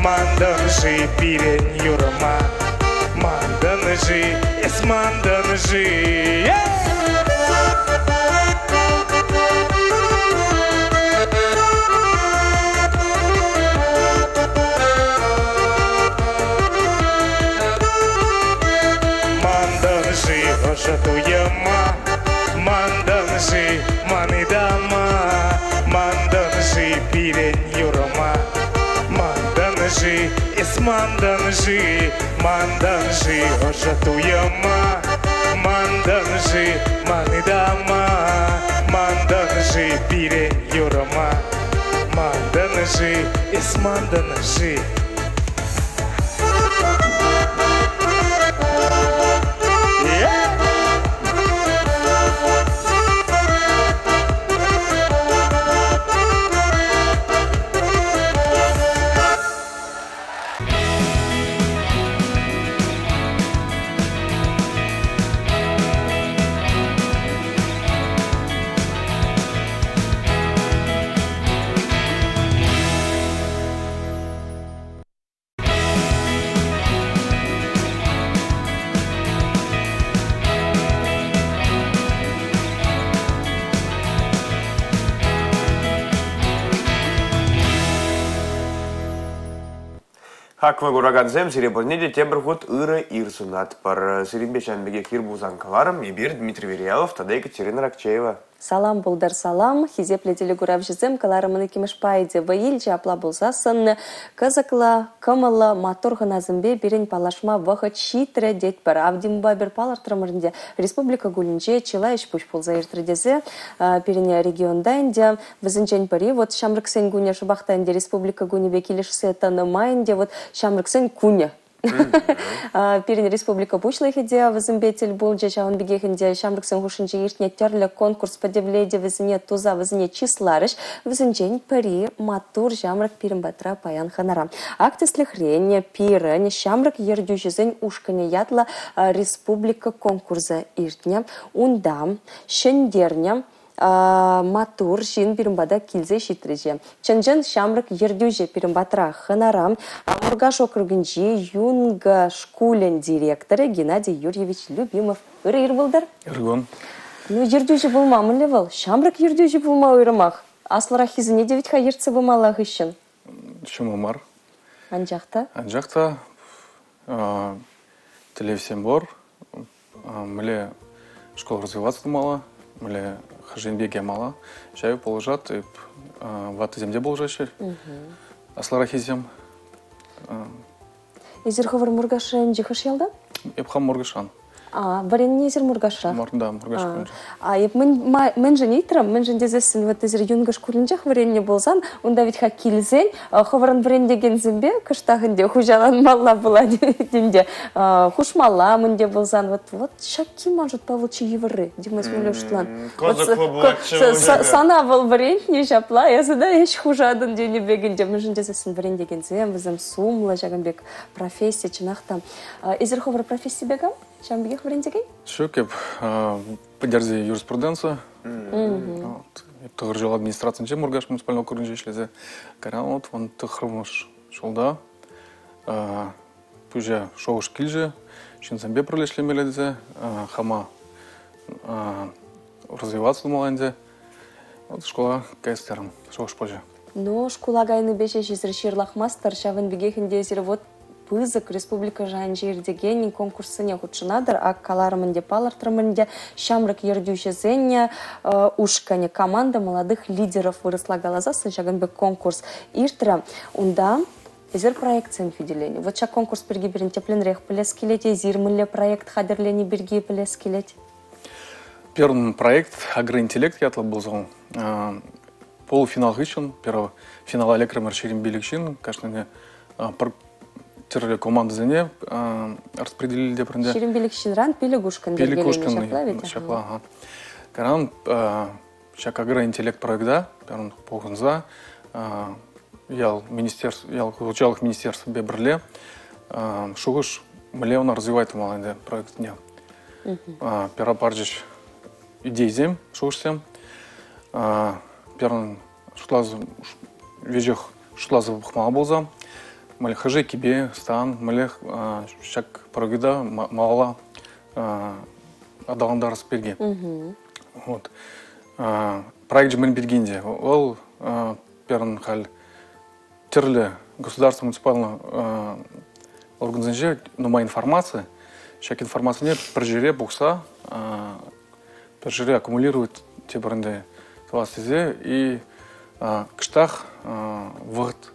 мантӑн-ши пирӗн юрӑма? Мантӑн-ши, эс мантӑн-ши? Мантӑн-ши ӑшӑ туйӑма, мантӑн-ши ман ытама, мантӑн-ши пирӗн юрӑма? Мантӑн-ши, эс мантӑн-ши, мантӑн-ши ӑшӑ туйӑма, мантӑн-ши ман ытама, мантӑн-ши пирӗн юрӑма? Мантӑн-ши, эс мантӑн-ши? Хаклӑ куракансем, сире пурне те тепӗр хут ырӑ ир сунатпӑр. Сирӗнпе ҫавӑн пекех ир пулсан кӑларӑм эпир Дмитрий Вериялов тата Екатерина Ракчеева. Салам пултӑр, салам. Хисеплӗ телекуравҫӑсем, кӑларӑмӑн иккӗмӗш пайӗ те вӑй илчӗ. Апла пулсассӑн кӑсӑклӑ, кӑмӑллӑ, маттур хӑнасемпе пирӗн паллашма вӑхӑт ҫитрӗ тетпӗр. Авдимпа пӗр палӑртрӑмӑр ӗнтӗ, республика кунӗнче чылай ӗҫ-пуҫ пулса иртрӗ тесе пирӗн регионта ӗнтӗ вӗсенчен пӗри вот ҫамрӑксен кунӗ шӑпах та ӗнтӗ республика кунӗпе килӗшсе тӑнӑ май ӗнтӗ вот ҫамрӑксен кунӗ. Пирӗн республика пуҫлӑхӗ те вӗсемпе тӗл пулчӗ. Ҫавӑн пекех ӗнтӗ ҫамрӑксен хушшинче иртнӗ тӗрлӗ конкурс пӗтӗмлетӗвӗсене туса вӗсене чысларӗҫ. Вӗсенчен пӗри маттур ҫамрӑк пирӗн патра паян хӑнара. Ак тӗслӗхрен пирӗн ҫамрӑк ертӳҫӗсен ушкӑнӗ ятлӑ республика конкурсӗ иртнӗ. Унта ҫӗнтернӗ маттур ҫын пирӗн пата килсе ҫитрӗҫ. Чӑн-чӑн ҫамрӑк ертӳҫӗ пирӗн патра хӑнара Муркаш округӗнчи Юнга шкулӗн директорӗ Геннадий Юрьевич Любимов. Ырӑ ир пултӑр. Ыр кун. Ну, ертӳҫӗ пулма мӗнле вӑл? Ҫамрӑк ертӳҫӗ пулма уйрӑмах. Аслӑраххисене те вӗт-ха ертсе пымалла хыҫҫӑн. Ҫӑмӑл мар. Анчах та? Анчах та тӗллевсем пур. Мӗнле школа развиваться тумалла, мӗнле хӑшӗнпе кемалла. Ҫав пулӑшат, ваттисем те пулӑшаҫҫӗ, аслӑраххисем. Эсир хӑвӑр Муркаш районӗнчи хӑш ялта? Эп хам Муркашран. А, вӗреннӗ эсир Муркашра? Да, Муркаш шкулӗнче. А эп мӗншӗн ыйтрӑм? Мӗншӗн тесессӗн вот эсир Юнкӑ шкулӗнчех вӗреннӗ пулсан, унта вӗт-ха килсен хӑвӑрӑн вӗрентекенсемпе кӑштах ӗнтӗ хуҫаланмалла пулать ӗнтӗ. Хушмалла мӗн те пулсан. Вот, вот ҫакки ман шутпа вӑл чи йывӑрри, Дима Смолев шутлан. Кӑсӑклӑ пулатчӗ. Сана вӑл вӗрентнӗ ҫапла, эсӗ та ӗҫ хушатӑн тенӗ пек ӗнтӗ. Мӗншӗн тесессӗн вӗрентекенсем, вӗсем сумлӑ ҫакӑн пек професси, чӑнах та. Эсир хӑвӑр профессипе кам? Ҫавӑн пекех вӗрентекен? Ҫук, эп пӗтерсе юриспруденцию. Тӑхӑр ҫул администрацинче Муркаш муниципаль округӗнче ӗҫлесе кайран вот вон тӑххӑрмӗш ҫулта пуҫа шухӑш килчӗ ҫынсемпе пӗрле ӗҫлемелле тесе хама развиваться тумалла ӗнтӗ. Вот школа каяс терӗм, шухӑш пулчӗ. Ну, шкула кайнипе ҫеҫ эсир ҫырлахмастӑр, ҫавӑн пекех ӗнтӗ эсир вот. пысӑк республика шайӗнче иртекен конкурссене хутшӑнатӑр. Ак каларӑм ӗнтӗ, палӑртрӑм ӗнтӗ, ҫамрӑк ертӳҫӗсен ушкӑнӗ «Команда молодых лидеров» вырӑсла каласассӑн ҫакӑн пек конкурс иртрӗ. Унта эсир проектсем хӳтӗленӗ. Вот ҫак конкурс пирки пирӗн тӗплӗнрех пӗлес килет. Эсир мӗнле проект хатӗрлени пирки пӗлес килет. Первый проект «Агроинтеллект» ятлӑ пулсан, полуфинал хыҫҫӑн, первый финала лекрӗмӗр 25 ҫын, кашнине пӗр тӗрлӗ командӑсене распределили те пӗринде. 25 ҫынран пилӗк ушкӑн Пилӗк ушкӑн, ҫапла, ага. Каран ҫак агроинтеллект проекта пӗрин пухӑнса ял министерств, ял хуҫалӑх министерствипе пӗрле шухӑш мӗнле ӑна развивать тумалла ӗнтӗ проектне. Пера парчӗҫ идейсем, шухӑшсем. Перн шутласа веҫех шутласа пӑхмалла пулса, мӗнле хӑшӗ кипе стан, мӗнле ҫак проекта малалла аталантарас пирки. Вот. Проект мӗн пирки ӗнтӗ? Вӑл перн халь тӗрлӗ государство муниципаллӑ органсенче нумай информаци. Ҫак информацине пӗр ҫӗре пухса, пӗр ҫӗре аккумулировать тепӗр ӗнтӗ тӑвас тесе и кӑштах вӑхӑт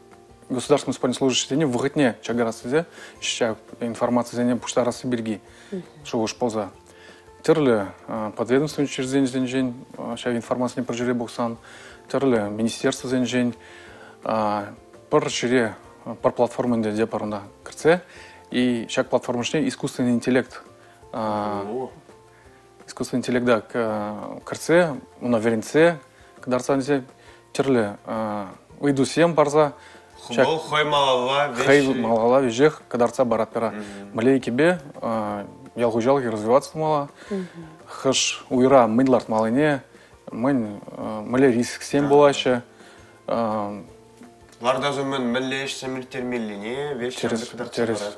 государство муниципальной служащисене вӑхӑтне чакарас тесе ҫак информацисене пуҫтарасси пирки шухӑш пулса. Тӗрлӗ подведомство учрежденисенчен ҫак информацине пӗр ҫӗре пухсан, тӗрлӗ министерствӑсенчен пӗр ҫӗре, пӗр платформа ӗнтӗ те пӗр унта кӗртсе, и ҫак платформа ҫине искусственный интеллект искусственный интеллекта кӗртсе, уна вӗрентсе кӑтартса тесе тӗрлӗ ыйтусем парса Вӑл хӑй малалла хӑй малалла веҫех кӑтартса парать пера. Мӗлейкипе ял хуҫалӑхӗ развиваться тумалла. Хӑш уйра мӗн лартмаллине, мӗн мӗнле рисксем пулаҫҫӗ. Лартас умӗн мӗнле ӗҫсем ирттермеллине веҫ кӑтартса парать.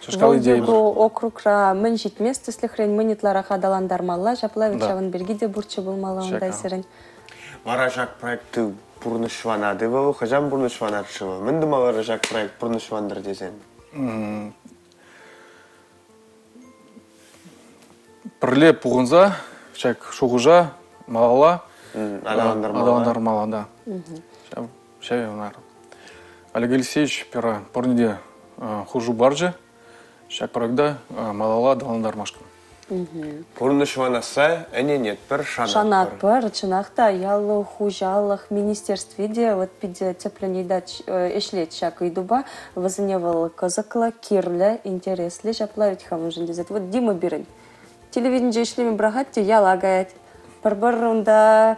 Шашкал идея Вӑл округра мӗн ҫитмест тӗслӗхрен мӗн ытларах аталантармалла, ҫапла вӗт ҫавӑн пирки те пурччӗ пулмалла унта сирӗн. Вара ҫак проект пурнӑҫланать-и вӑл? Хӑҫан пурнӑҫланать-ши вӑл? Мӗн тума вара ҫак проект пурнӑҫлантӑр тесен? Пӗрле пухӑнса ҫак шухӑша малалла аталантармалла, да. Ҫав Олег Алексеевич пера пурне те хушу парчӗ ҫак проекта малалла аталантармашкӑн. Пурнӑҫланасса ӗненетпӗр, шанатпӑр. Шанатпӑр, чӑнах та, ял хуҫалӑх министерстви те вот питӗ тӗплӗн ыйтать, ӗҫлет ҫак ыйтупа. Вӗсене вӑл кӑсӑклӑ, кирлӗ, интереслӗ ҫапла вӗт-ха мӗншӗн тесен. Вот Дима пирӗн телевиденинче ӗҫлеме пӑрахать те яла каять. Пӗр-пӗр унта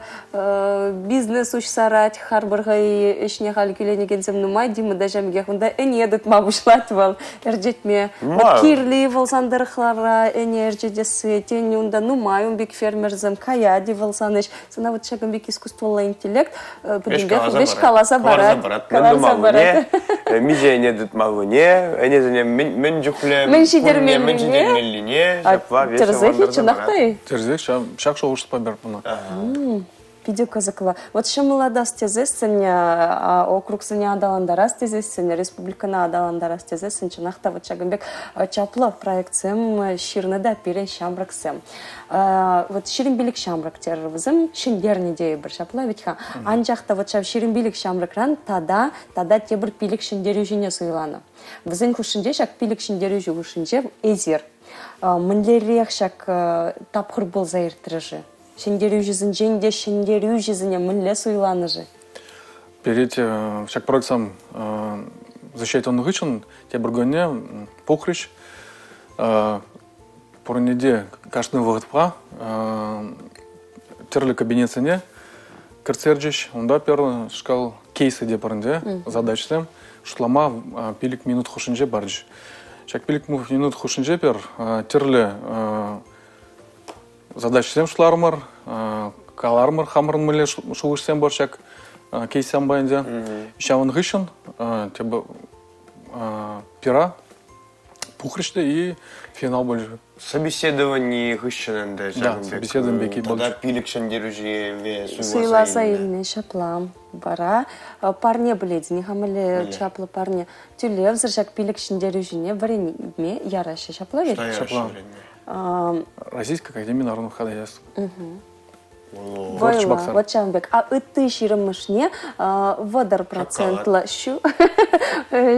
бизнес уҫсарать, харпӑр хӑй ӗҫне халь кӳленекенсем нумай, Дима та ҫав пекех унта ӗне тытма пуҫлать вӑл, ӗрчетме. Вот кирли вӑл сан тӑрӑхлара ӗне ӗрчетесси, тен, унта нумай ун пек фермерсем, каять-и вӑл сан ӗҫ. Сана вот ҫакӑн пек искусствӑлла интеллект пӗтӗмпех веҫ каласа парать. Каласа парать. Миҫе ӗне тытмаллине, ӗнесене мӗн чухлӗ мӗн ҫитермеллине, ҫапла веҫ Тӗрӗсех-и, чӑнах та-и? Тӗрӗсех, ҫак шухӑшпа пӗр мана. Питӗ кӑсӑклӑ. Вот ҫӑмӑллатас тесессӗн, округсене аталантарас тесессӗн, республикӑна аталантарас тесессӗн, чӑнах та вот ҫакӑн пек чаплӑ проектсем ҫырнӑ та пирӗн ҫамрӑксем. Вот 25 ҫамрӑк терӗр вӗсем, ҫӗнтернӗ тейӗпӗр, ҫапла вӗт-ха. Анчах та вот ҫав 25 ҫамрӑкран тата тата тепӗр пилӗк ҫӗнтерӳҫӗне суйланӑ. Вӗсен хушшинче ҫак пилӗк ҫӗнтерӳҫӗ хушшинче эсир. Мӗнлерех ҫак тапхӑр пулса иртрӗ-ши? Ҫӗнтерӳҫӗсенчен те ҫӗнтерӳҫӗсене мӗнле суйланӑ-ши? Перед ҫак проектсем защищать тунӑ хыҫҫӑн тепӗр кунне пухрӗҫ. Пурне те кашни вӑхӑтпа тӗрлӗ кабинетсене кӗртсе ерчӗҫ. Унта пӗр шкал кейсы те пӗринде задачӑсем шутлама 5 минут хушшинче парчӗҫ. Ҫак 5 минут хушшинче пӗр тӗрлӗ задачӑсем шутларӑмӑр, каларӑмӑр хамӑрӑн мӗнле шухӑшсем пур ҫак кейссем патӗнче. Ҫавӑн хыҫҫӑн тепӗр пера. Пухрӗҫ те и финал больше. Собеседование хыҫҫӑн ӗнтӗ. Да, собеседование пек. Тата пилӗк ҫӗнтерӳҫӗ суйласа илнӗ ҫапла. Вара парне пӗлетӗн, хамӑле чаплӑ парне. Тӳлевсӗр ҫак пилӗк ҫӗнтерӳҫӗне вӗренме яраҫҫӗ. Ҫапла ведь? Ҫапла. Российская академия народных хозяйств. Вӑйлӑ, вот ҫавӑн пек. А ытти ҫырӑмӑшне 30% ҫу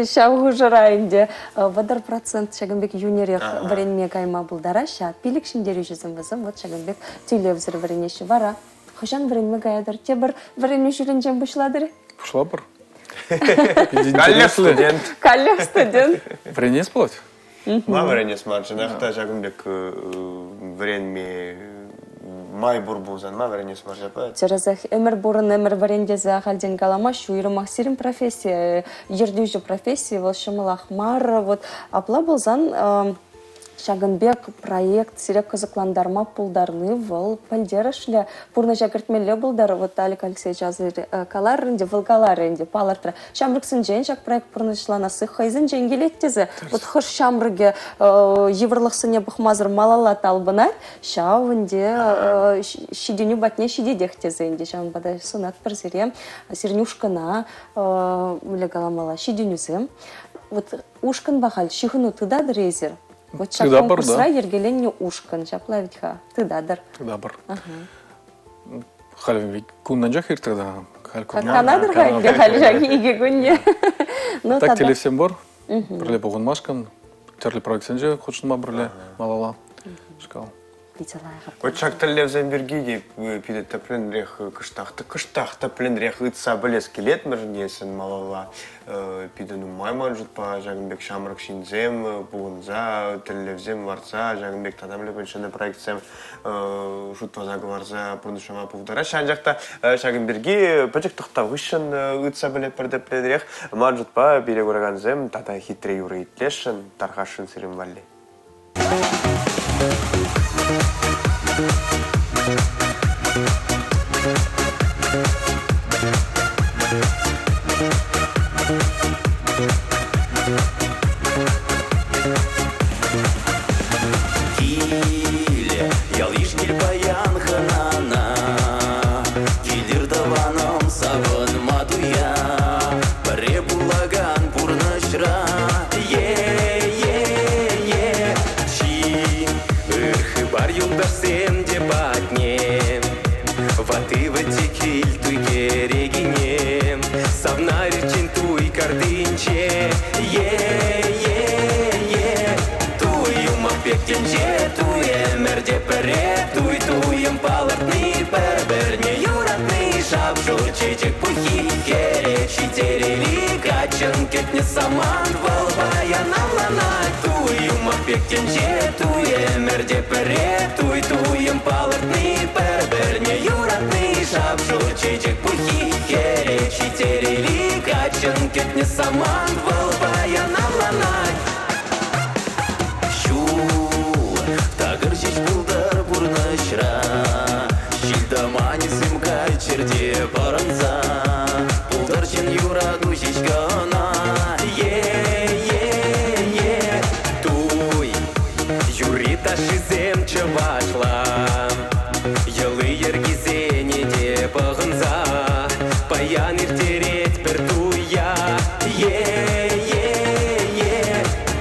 ҫав хушӑра ӗнтӗ 30% ҫакӑн пек йӳнӗрех вӗренме кайма пултараҫҫӗ. Пилӗк ҫӗнтерӳҫӗсем вӗсем вот ҫакӑн пек тӳлевсӗр вӗренеҫҫӗ. Вара хӑҫан вӗренме каятӑр? Тепӗр вӗренӳ ҫулӗнчен пуҫлатӑр? Пуҫлапӑр. Каллех студент. Каллех студент. Вӗренес пулать. Ма вӗренес мар, чӑнах та ҫакӑн пек вӗренме май пур пулсан, ма вӗренес мар ҫапла? Тӗрӗсех ӗмӗр пурӑн, ӗмӗр вӗрен тесе ахальтен каламаҫҫӗ. Уйрӑмах сирӗн професси, ертӳҫӗ профессийӗ вӑл ҫӑмӑлах мар. Вот апла пулсан ҫакӑн пек проект сире кӑсӑклантарма пултарни вӑл пӗлтерӗшлӗ, пурнӑҫа кӗртмелле пултар. Вот Алик Алексеевич каларӗ ӗнтӗ, вӑл каларӗ ӗнтӗ, палӑртрӗ. Ҫамрӑксенчен ҫак проект пурнӑҫланасси хӑйсенчен килет тесе. Вот хӑш ҫамрӑкӗ йывӑрлӑхсене пӑхмасӑр малалла талпӑнать, ҫав ӗнтӗ ҫитӗнӳ патне ҫитетех тесе ӗнтӗ. Ҫавӑнпа та сунатпӑр сире, сирӗн ушкӑна, мӗнле каламалла, ҫитӗнӳсем. Вот ушкӑнпа халь ҫыхӑну тытатӑр эсир? Вот ҫак конкурсра йӗркеленнӗ ушкӑн, ҫапла ведь-ха, тытатӑр. Тытапӑр. Халь куннанчах иртрӗ да. Канатӑр-ха ӗнтӗ халь ҫак икӗ кунне. Так телевсем пур. Пӗрле пухӑнмашкӑн, тӗрлӗ проектсенче хутшӑнма пӗрле малалла. Шкал. Питӗ лайӑх. Вот ҫак тӗллевсем пирки те питӗ тӗплӗнрех кӑштах тӗплӗнрех ыйтса пӗлес килет мӗншӗн малалла. Питӗ нумай ман шутпа ҫакӑн пек ҫамрӑк ҫынсем пухӑнса, тӗллевсем лартса, ҫакӑн пек тата мӗнле ҫӗнӗ проектсем шутласа кӑларса пурнӑҫлама пултараҫҫӗ. Анчах та ҫакӑн пирки пӗчӗк тӑхтав хыҫҫӑн ыйтса пӗлетпӗр тӗплӗнрех. Ман шутпа пире куракансем тата хитре юрӑ итлесшӗн, тархасшӑн сирӗн валли. Киле, ял-йыш кил паян хӑнана, Килтӗр тӑванӑм савӑнма туя, Пӗрре пулакан пурнӑҫра. Е-е-е, чи ыр хыпар юлташсем те патне, Ватти-вӗтти кил туй кӗрекине, Савнариччен туй картинче. Е-е-е, туй юмах пек тӗнче, туй ӗмӗрте пӗрре, туй туйӑм палӑртни, пӗр-пӗрне юратни, шап-шур чечек пуххи, хӗре ҫитерели, каччӑн кӗтнӗ самант, вӑл паян авланать. Туй юмах пек тӗнче, туй ӗмӗрте пӗрре, туй туйӑм палӑртни, пӗр-пӗрне юратни, шап-шур чечек пуххи, хӗре ҫитерели, каччӑн кӗтнӗ самант, вӑл паян авланать. Ҫул такӑр ҫеҫ пултӑр пурнӑҫра, ҫил-тӑманӗсем кайччӑр те пӑрӑнса, пултӑр ҫын юрату ҫеҫ кӑна. Е-е-е, туй юрри-ташшисем чӑвашла, йӑли-йӗркисене те пӑхӑнса, паян ирттеретпӗр туя. Е-е-е,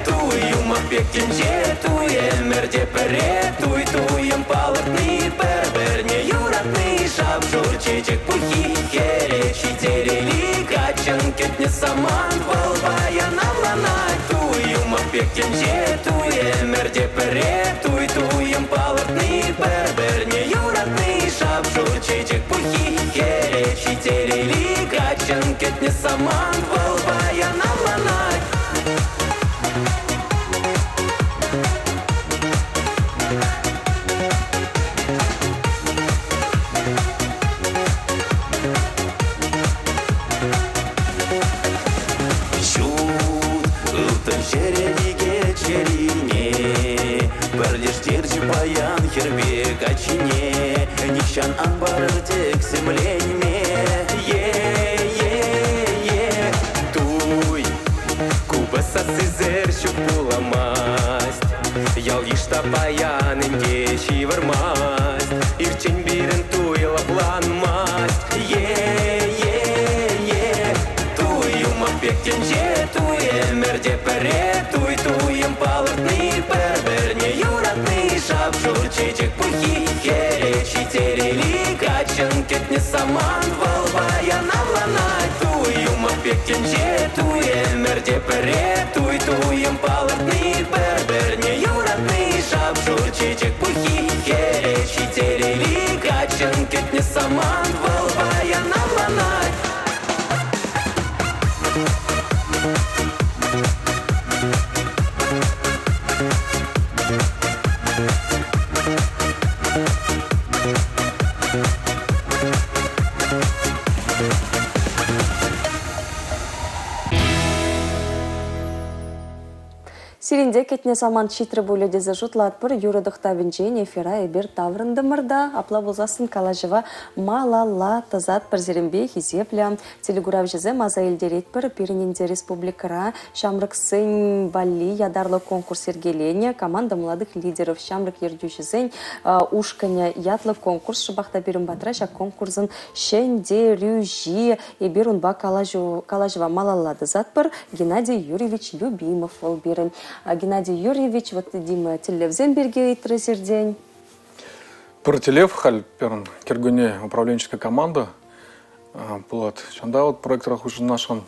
туй юмах пек тӗнче, туй ӗмӗрте пӗрре, туй туйӑм палӑртни, пӗр-пӗрне юратни, шап-шур чечек пуххи, хӗре ҫитерели, каччӑн кӗтнӗ самант, вӑл паян авланать. Туй юмах пек тӗнче, туй ӗмӗрте пӗрре, туй туйӑм палӑртни, пӗр-пӗрне юратни, шап-шур чечек пуххи, хӗре ҫитерели, каччӑн кӗтнӗ самант, вӑл паян авланать. Ҫут ылтӑн ҫӗрелике чӗрине, пӗрлештерчӗ паян хӗрпе каччине, нихҫан ан парӑр тӗксӗмленме. Е-е-е, туй купӑс сассисӗр ҫук пулама, та паян ӗнтӗ ҫывӑрмасть. Ирччен пирӗн туй лӑпланмасть. Е-е-е, туй юмах пек тӗнче, туй ӗмӗрте пӗрре, туй туйӑм палӑртни, пӗр-пӗрне юратни, шап-шур чечек пуххи, хӗре ҫитерели, каччӑн кӗтнӗ самант, вӑл паян авланать. Туй юмах пек тӗнче, туй ӗмӗрте пӗрре, туй туйӑм палӑртни, пӗр-пӗрне юратни, шап-шур чечек пуххи, хӗре ҫитерели, каччӑн кӗтнӗ самант, вӑл паян авланать. Сирӗнте кӗтнӗ самант ҫитрӗ пулӗ тесе шутлатпӑр. Юрӑ тӑхтавӗнчен эфира эпир таврӑнтӑмӑр та, апла пулсассӑн калаҫӑва малалла тӑсатпӑр сирӗнпе хисеплӗ телекуравҫӑсем аса илтеретпӗр. Пирӗн ӗнтӗ республикӑра ҫамрӑксен валли ятарлӑ конкурс йӗркеленӗ. Команда молодых лидеров ҫамрӑк ертӳҫӗсен ушкӑнӗ ятлӑ конкурс. Шӑпах та пирӗн патра ҫак конкурсӑн ҫӗнтерӳҫи. Эпир унпа калаҫӑва малалла тӑсатпӑр. Геннадий Юрьевич Любимов вӑл пирӗн. Геннадий Юрьевич, вот Дима тӗллевсем пирки ыйтрӗ сиртен. Пӗр тӗллев халь пирӗн кӗркунне управленческая команда пулать. Ҫавӑнта вот проектра хутшӑнасшӑн.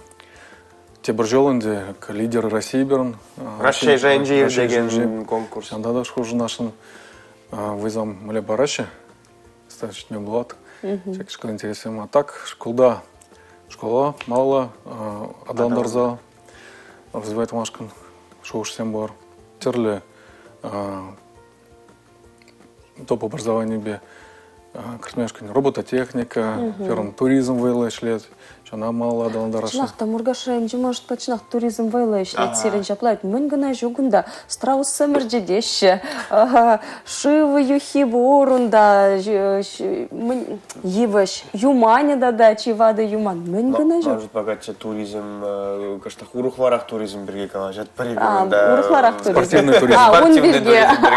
Тепӗр ҫул ӗнтӗ лидер России пирӗн. Раҫҫей шайӗнче иртекен конкурс. Ҫавӑнта та хутшӑнасшӑн вӑйсем мӗнле параҫҫӗ. Достаточно булат. Всякие школы интересуем. А так школда, школа мало аталантарса развивать тумашкӑн шухӑшсем пур. Тӗрлӗ топ образованийӗпе кӗртмешкӗн робототехника, ферм туризм вӑйлӑ ӗҫлет. Ҫавна малалла аталантарасшӑн. Чӑнах та Муркаш районӗнче, может, чӑнах туризм вӑйлӑ ӗҫлет сирӗн ҫапла. Мӗн кӑна ҫук унта. Страус ӗмӗрчетеҫҫӗ. Шыв юххи пур унта. Йывӑҫ. Юманӗ тата чи ватӑ юман. Мӗн кӑна ҫук. Может, пока туризм, кӑштах урӑхларах туризм пирки калаҫатпӑр эпир. Урӑхларах туризм. Спортивный туризм. А, ун пирки.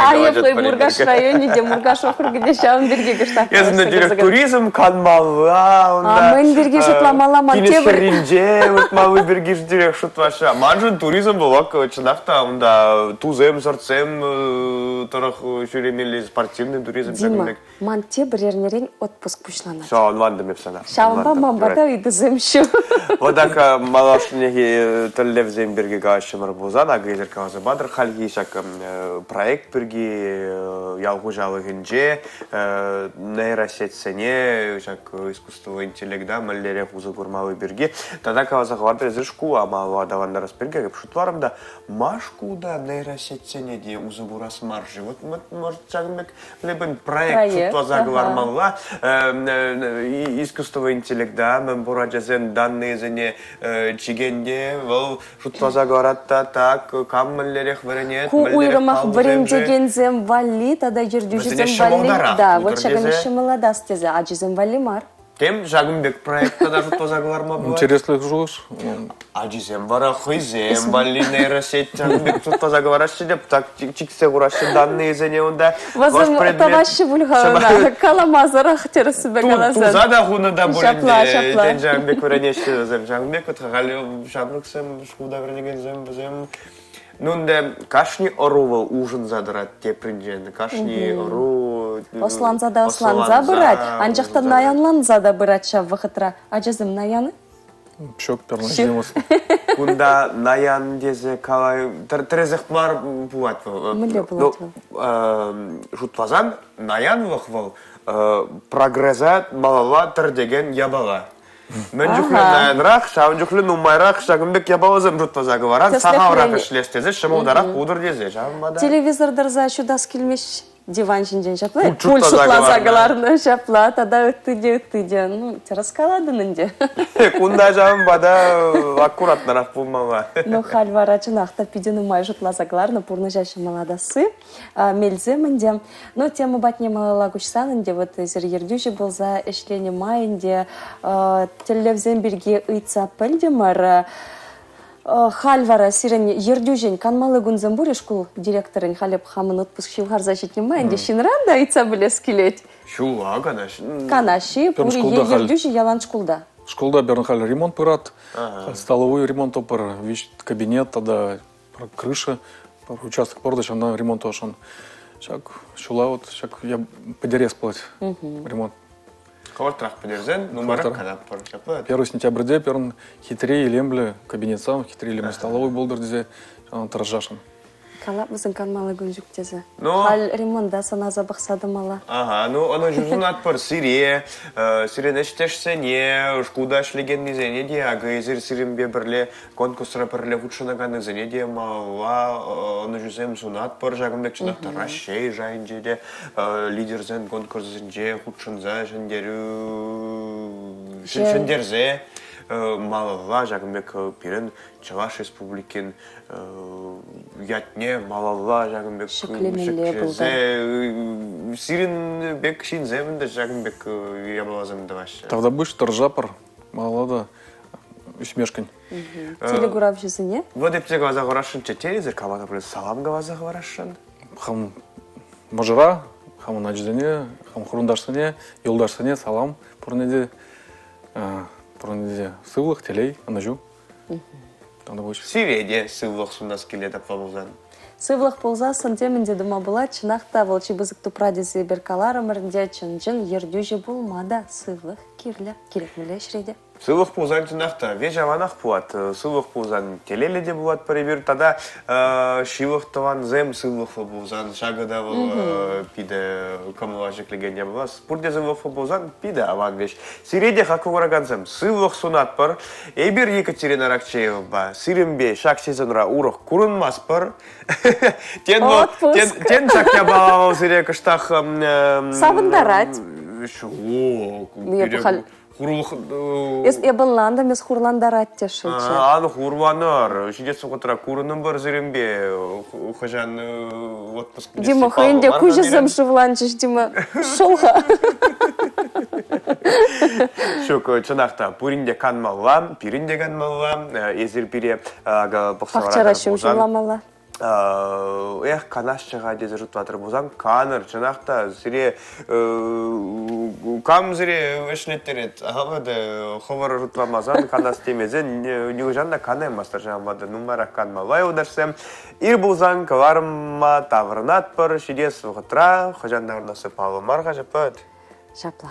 Айӑплӑ Муркаш районӗ те, Муркаш округӗ те ҫавӑн пирки кӑштах. Эсӗ тӳрех туризм канмалла унта. А мӗн пирки шутламалла мар тинӗс хӗрринче выртмалли пирки тӳрех шутлаҫҫӗ. Маншӑн туризм вӑл чӑнах та унта тусем, сӑртсем тӑрӑх ҫӳремелли спортивный туризм Дима, ман тепӗр эрнерен отпуск пуҫланать. Все, ӑнлантӑм эп сана. Ҫавӑнпа ман пата ыйтусем ҫук. Вот так малашнехи тӗллевсем пирки калаҫрӑмӑр пулсан, акӑ эсир каласа патӑр, хальхи ҫак проект пирки ял хуҫалӑхӗнче нейросетьсене, ҫак искусство интеллекта мӗнлерех усӑ курмалли пирки тата каласа хӑвартӑр, эсир шкула малалла аталантарас пирки эп шутларӑм та, ма шкулта нейросетьсене те усӑ курас мар-ши? Вот, может, ҫакӑн пек либо проект шутласа кӑлармалла, искусство интеллекта мӗн пур ачасен данныйсене чикенте вӑл шутласа кӑларать та так, кам мӗнлерех вӗренет, Ку уйрӑмах вӗрентекенсем валли тата ертӳҫӗсем валли, да, вот ҫакӑн ҫӑмӑллатас тесе, ачисем валли мар. Тем ҫакӑн пек проект тата шутласа кӑларма пулать. Интереслӗ шухӑш. Ачисем вара хӑйсем валли нейросеть ҫакӑн пек шутласа кӑлараҫҫӗ те так чиксе хураҫҫӗ данныйсене унта. Вӗсем тӑваҫҫӗ пуль-ха ӑна, каламасӑрах тӗрӗссипе каласан. Туса та хунӑ та пуль Ҫапла, ҫапла. Тен, ҫакӑн пек вӗренеҫҫӗ вӗсем. Ҫакӑн пек вот халӗ ҫамрӑксем, шкулта вӗренекенсем вӗсем Ну, ӗнтӗ кашни ӑру вӑл улшӑнса тӑрать тепринчен. Кашни ӑру Ӑсланса та ӑсланса пырать, анчах та наянланса та пырать ҫав вӑхӑтра. Ачасем наян-и? Ҫук, пӗр Кунта наян тесе калай тӗрӗсех мар пулать вӑл. Мӗнле пулать вӑл? Шутласан, наянлӑх вӑл прогреса малалла тӗртекен япала. Мӗн чухлӗ наянрах, ҫавӑн чухлӗ нумайрах ҫакӑн пек япаласем шутласа кӑларан, сахалрах ӗҫлес тесе, ҫӑмӑлтарах пултӑр тесе. Ҫавӑнпа та... Телевизор тӑрса ҫутас килмест диван ҫинчен ҫапла. Пуль шутласа кӑларнӑ ҫапла, тата ытти те, ытти те. Ну, тӗрӗс калатӑн ӗнтӗ. Кунта ҫавӑнпа та аккуратнӑрах пулмалла. Ну, халь вара чӑнах та питӗ нумай шутласа кӑларнӑ пурнӑҫа ҫӑмӑллатасси. Мелсем ӗнтӗ. Ну, тема патне малалла куҫсан ӗнтӗ, вот эсир ертӳҫӗ пулса ӗҫленӗ май ӗнтӗ тӗллевсем пирки ыйтса пӗлтӗмӗр. Халь вара сирӗн ертӳҫӗн канмалли кунсем пур-и шкул директорӗн? Халӗ хамӑн отпуск ҫывхарса ҫитнӗ май ӗнтӗ ҫынран та ыйтса пӗлес килет. Ҫулла канаҫ. Канаҫҫи, пур ертӳҫӗ ялан шкулта. Шкулта пирӗн халь ремонт пырать. Столовой ремонт пыр, виҫ кабинет тата крыша, участок пур та ҫавна ремонт тӑвасшӑн. Ҫак ҫула вот ҫак я пӗтерес пулать ремонт. Хӑвӑртрах пӗтерсен, нумайрах канатпӑр. Ҫапла. 1 сентябрьте пирӗн хитре илемлӗ кабинетсем, хитре илемлӗ столовой пултӑр тесе тӑрӑшасшӑн. Калап вӗсен канмалли кун ҫук тесе. Халь ремонта сӑнаса пӑхса тӑмалла. Ага, ну ӑна ҫунатпӑр сире, сирӗн ӗҫтешсене, шкулта ӗҫлекеннисене те, акӑ эсир сирӗнпе пӗрле конкурсра пӗрле хутшӑнаканнисене те малалла ӑнӑҫусем сунатпӑр. Ҫакӑн пек чӑнах та Раҫҫей шайӗнче те лидерсен конкурсӗнче хутшӑнса ҫӗнтерӳ ҫӗнтерсе малалла ҫакӑн пек пирӗн Чӑваш Республикин ятне малалла ҫакӑн пек ҫӗклемелле пултӑр. Сирӗн пек ҫынсем те ҫакӑн пек япаласем тӑваҫҫӗ. Тавтапуҫ тӑрӑшатпӑр малалла та ӳсмешкӗн. Телекуравҫӑсене? Вот эп те каласа хӑварасшӑнччӗ. Телевизор кама та пулин салам каласа хӑварасшӑн. Хам мӑшӑра, хамӑн ачасене, хам хурӑнташсене, юлташсене салам. Пурне те сывлӑх, телей, ӑнӑҫу. Сире те сывлӑх сунас килет апла пулсан. Сывлӑх пулсассӑн темӗн те тума пулать. Чӑнах та вӑл чи пысӑк тупра тесе эпир каларӑмӑр ӗнтӗ. Чӑн-чӑн ертӳҫӗ пулма та сывлӑх кирлӗ. Кирек мӗнле ӗҫре те. Сывлӑх пулсан чӑнах та веҫ аванах пулать. Сывлӑх пулсан телейлӗ те пулатпӑр эпир. Тата ҫывӑх тӑвансем сывлӑхлӑ пулсан ҫакӑ та вӑл питӗ кӑмӑла ҫӗклекен япала. Пурте сывлӑхлӑ пулсан питӗ аван веҫ. Сире те хаклӑ куракансем сывлӑх сунатпӑр. Эпир Екатерина Аракчеевӑпа сирӗнпе ҫак сезонра урӑх курӑнмастпӑр. Тен, вӑл, тен, тен ҫак япала вӑл сире кӑштах савӑнтарать. Ҫук. Хурлӑх... Эс эп ӑнлантӑм, эс хурлантарать тесшӗнччӗ. Ан хурланӑр. Ҫитес вӑхӑтра курӑнӑпӑр сирӗнпе. Хӑҫан отпуск Дима, хӑйӗн те куҫӗсем шывланчӗҫ, Дима. Шӑл-ха. Ҫук, чӑнах та, пурин те канмалла, пирӗн те канмалла. Эсир пире пӑхса Пахчара ҫум ҫумламалла. Эх, канасчӗ-ха тесе шутлатӑр пулсан, канӑр, чӑнах та, сире кам сире ӗҫлеттерет, хӑвӑр шутламасан, канас темесен, нихӑҫан та канаймастӑр ҫавӑнпа та нумайрах канмалла юлташсем. Ир пулсан кӑларӑма таврӑнатпӑр ҫитес вӑхӑтра, хӑҫан таврӑнасси паллӑ мар-ха, ҫапла. Ҫапла.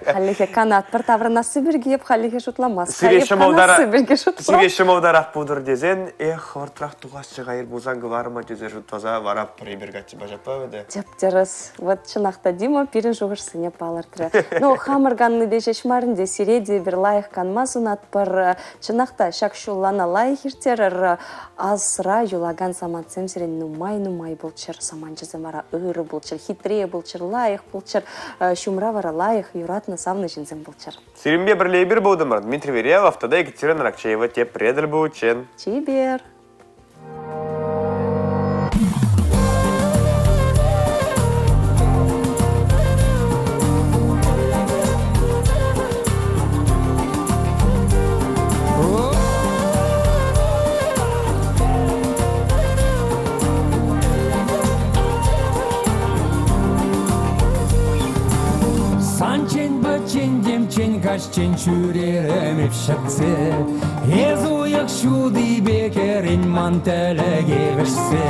Хальлӗхе канатпӑр таврӑнасси пирки эп хальлӗхе шутламас. Сире ҫӑмӑлтарах пултӑр тесен, эх, хӑвӑртрах тухасчӗ хайыр пулсан кӑларма тесе шутласа вара пӗр каччӑпа ҫапла вӗтӗ. Тӗп-тӗрӗс. Вот чӑнах та Дима пирӗн шухӑшсене палӑртрӗ. Ну, хамӑр каннипе ҫеҫ мар ӗнтӗ, сире те эпир лайӑх канма сунатпӑр. Чӑнах та ҫак ҫуллана лайӑх ирттерӗр. Асра юлакан самантсем сирӗн нумай-нумай пулччӑр. Саманчӗсем вара ырӑ пулччӑр, хитре пулччӑр, лайӑх пулччӑр. Ҫумра вара лайӑх, юратнӑ, савнӑ ҫынсем пулччӑр. Сирӗнпе пӗрле эпир пултӑмӑр. Дмитрий Верьялов тата Екатерина Ракчеева тепре тӗл пуличчен. Чипер! Санчен пӗччен темчен каҫчен ҫӳрерӗм эп ҫӗтсе. Эс уйӑх ҫутипе кӗрен ман тӗлӗке вӗҫсе.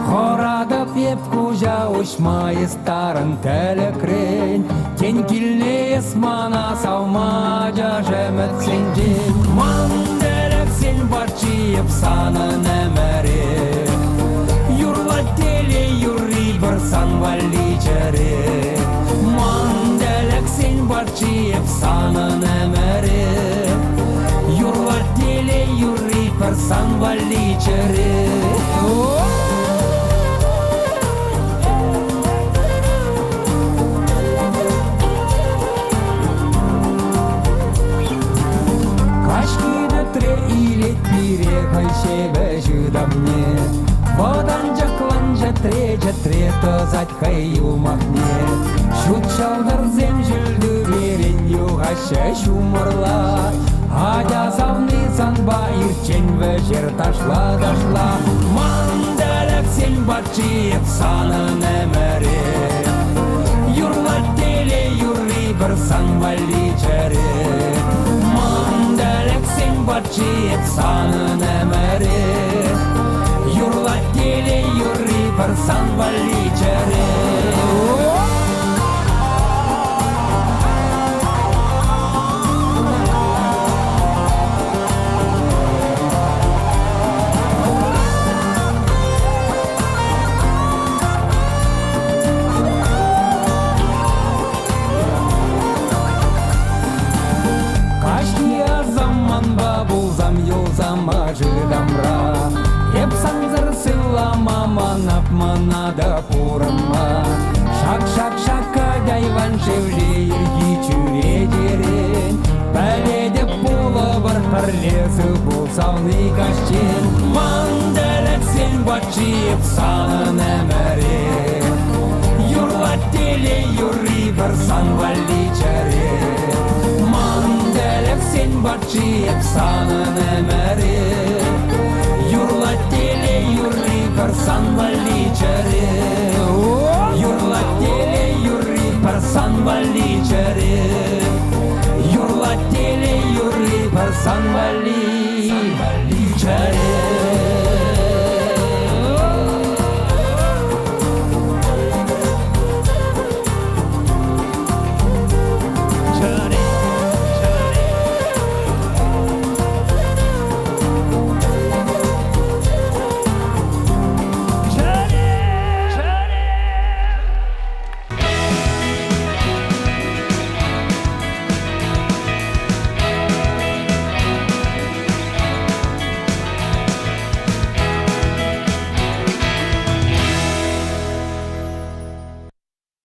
Хӑратӑп эп куҫа уҫма эс тарӑн тӗлӗкрен. Тен килне эс мана савма ачаш ӗмӗтсенчен. Ман тӗлӗксен патши эп санӑн ӗмӗре. Юрлать телей юрри пӗр сан валли чӗре. Ман тӗлӗксен патши эп санӑн ӗмӗре. Юрлать телей юрри пӗр сан валли чӗре. Каҫхи тӗтре илет пире хӑй ҫепӗҫ ытамне. Вӑтанчӑкланчӗ чӗтре-чӗтре тӑсать хӑй юмахне. Ҫут ҫӑлтӑрсем ҫӳл тӳперен юхаҫҫӗ ҫумӑрла. Атя савни санпа ирччен вӗҫер ташла-ташла. Ман тӗлӗксен патши эп санӑн ӗмӗре. Юрлать телей юрри пӗр сан валли чӗре. Ман тӗлӗксен патши эп санӑн ӗмӗре. Юрлать телей юрри пӗр сан валли чӗре. Каҫхи асамманпа пулсам юлсам ачытамра. Эп сансӑр сывлама манап мана та пурӑнма. Шак-шак-шак айван шевле ирхи чӳречерен. Пӗлетӗп пулӑпӑр пӗрле сыв пулсавни каҫчен. Ман тӗлӗксен патши эп санӑн ӗмӗре. Юрлать телей юрри пӗр сан валли чӗре. Ман тӗлӗксен патши эп санӑн ӗмӗре. Юрлать телей юрри пӗр сан валли чӗре. Юрлать телей юрри пӗр сан валли чӗре. Юрлать телей юрри пӗр сан валли чӗре.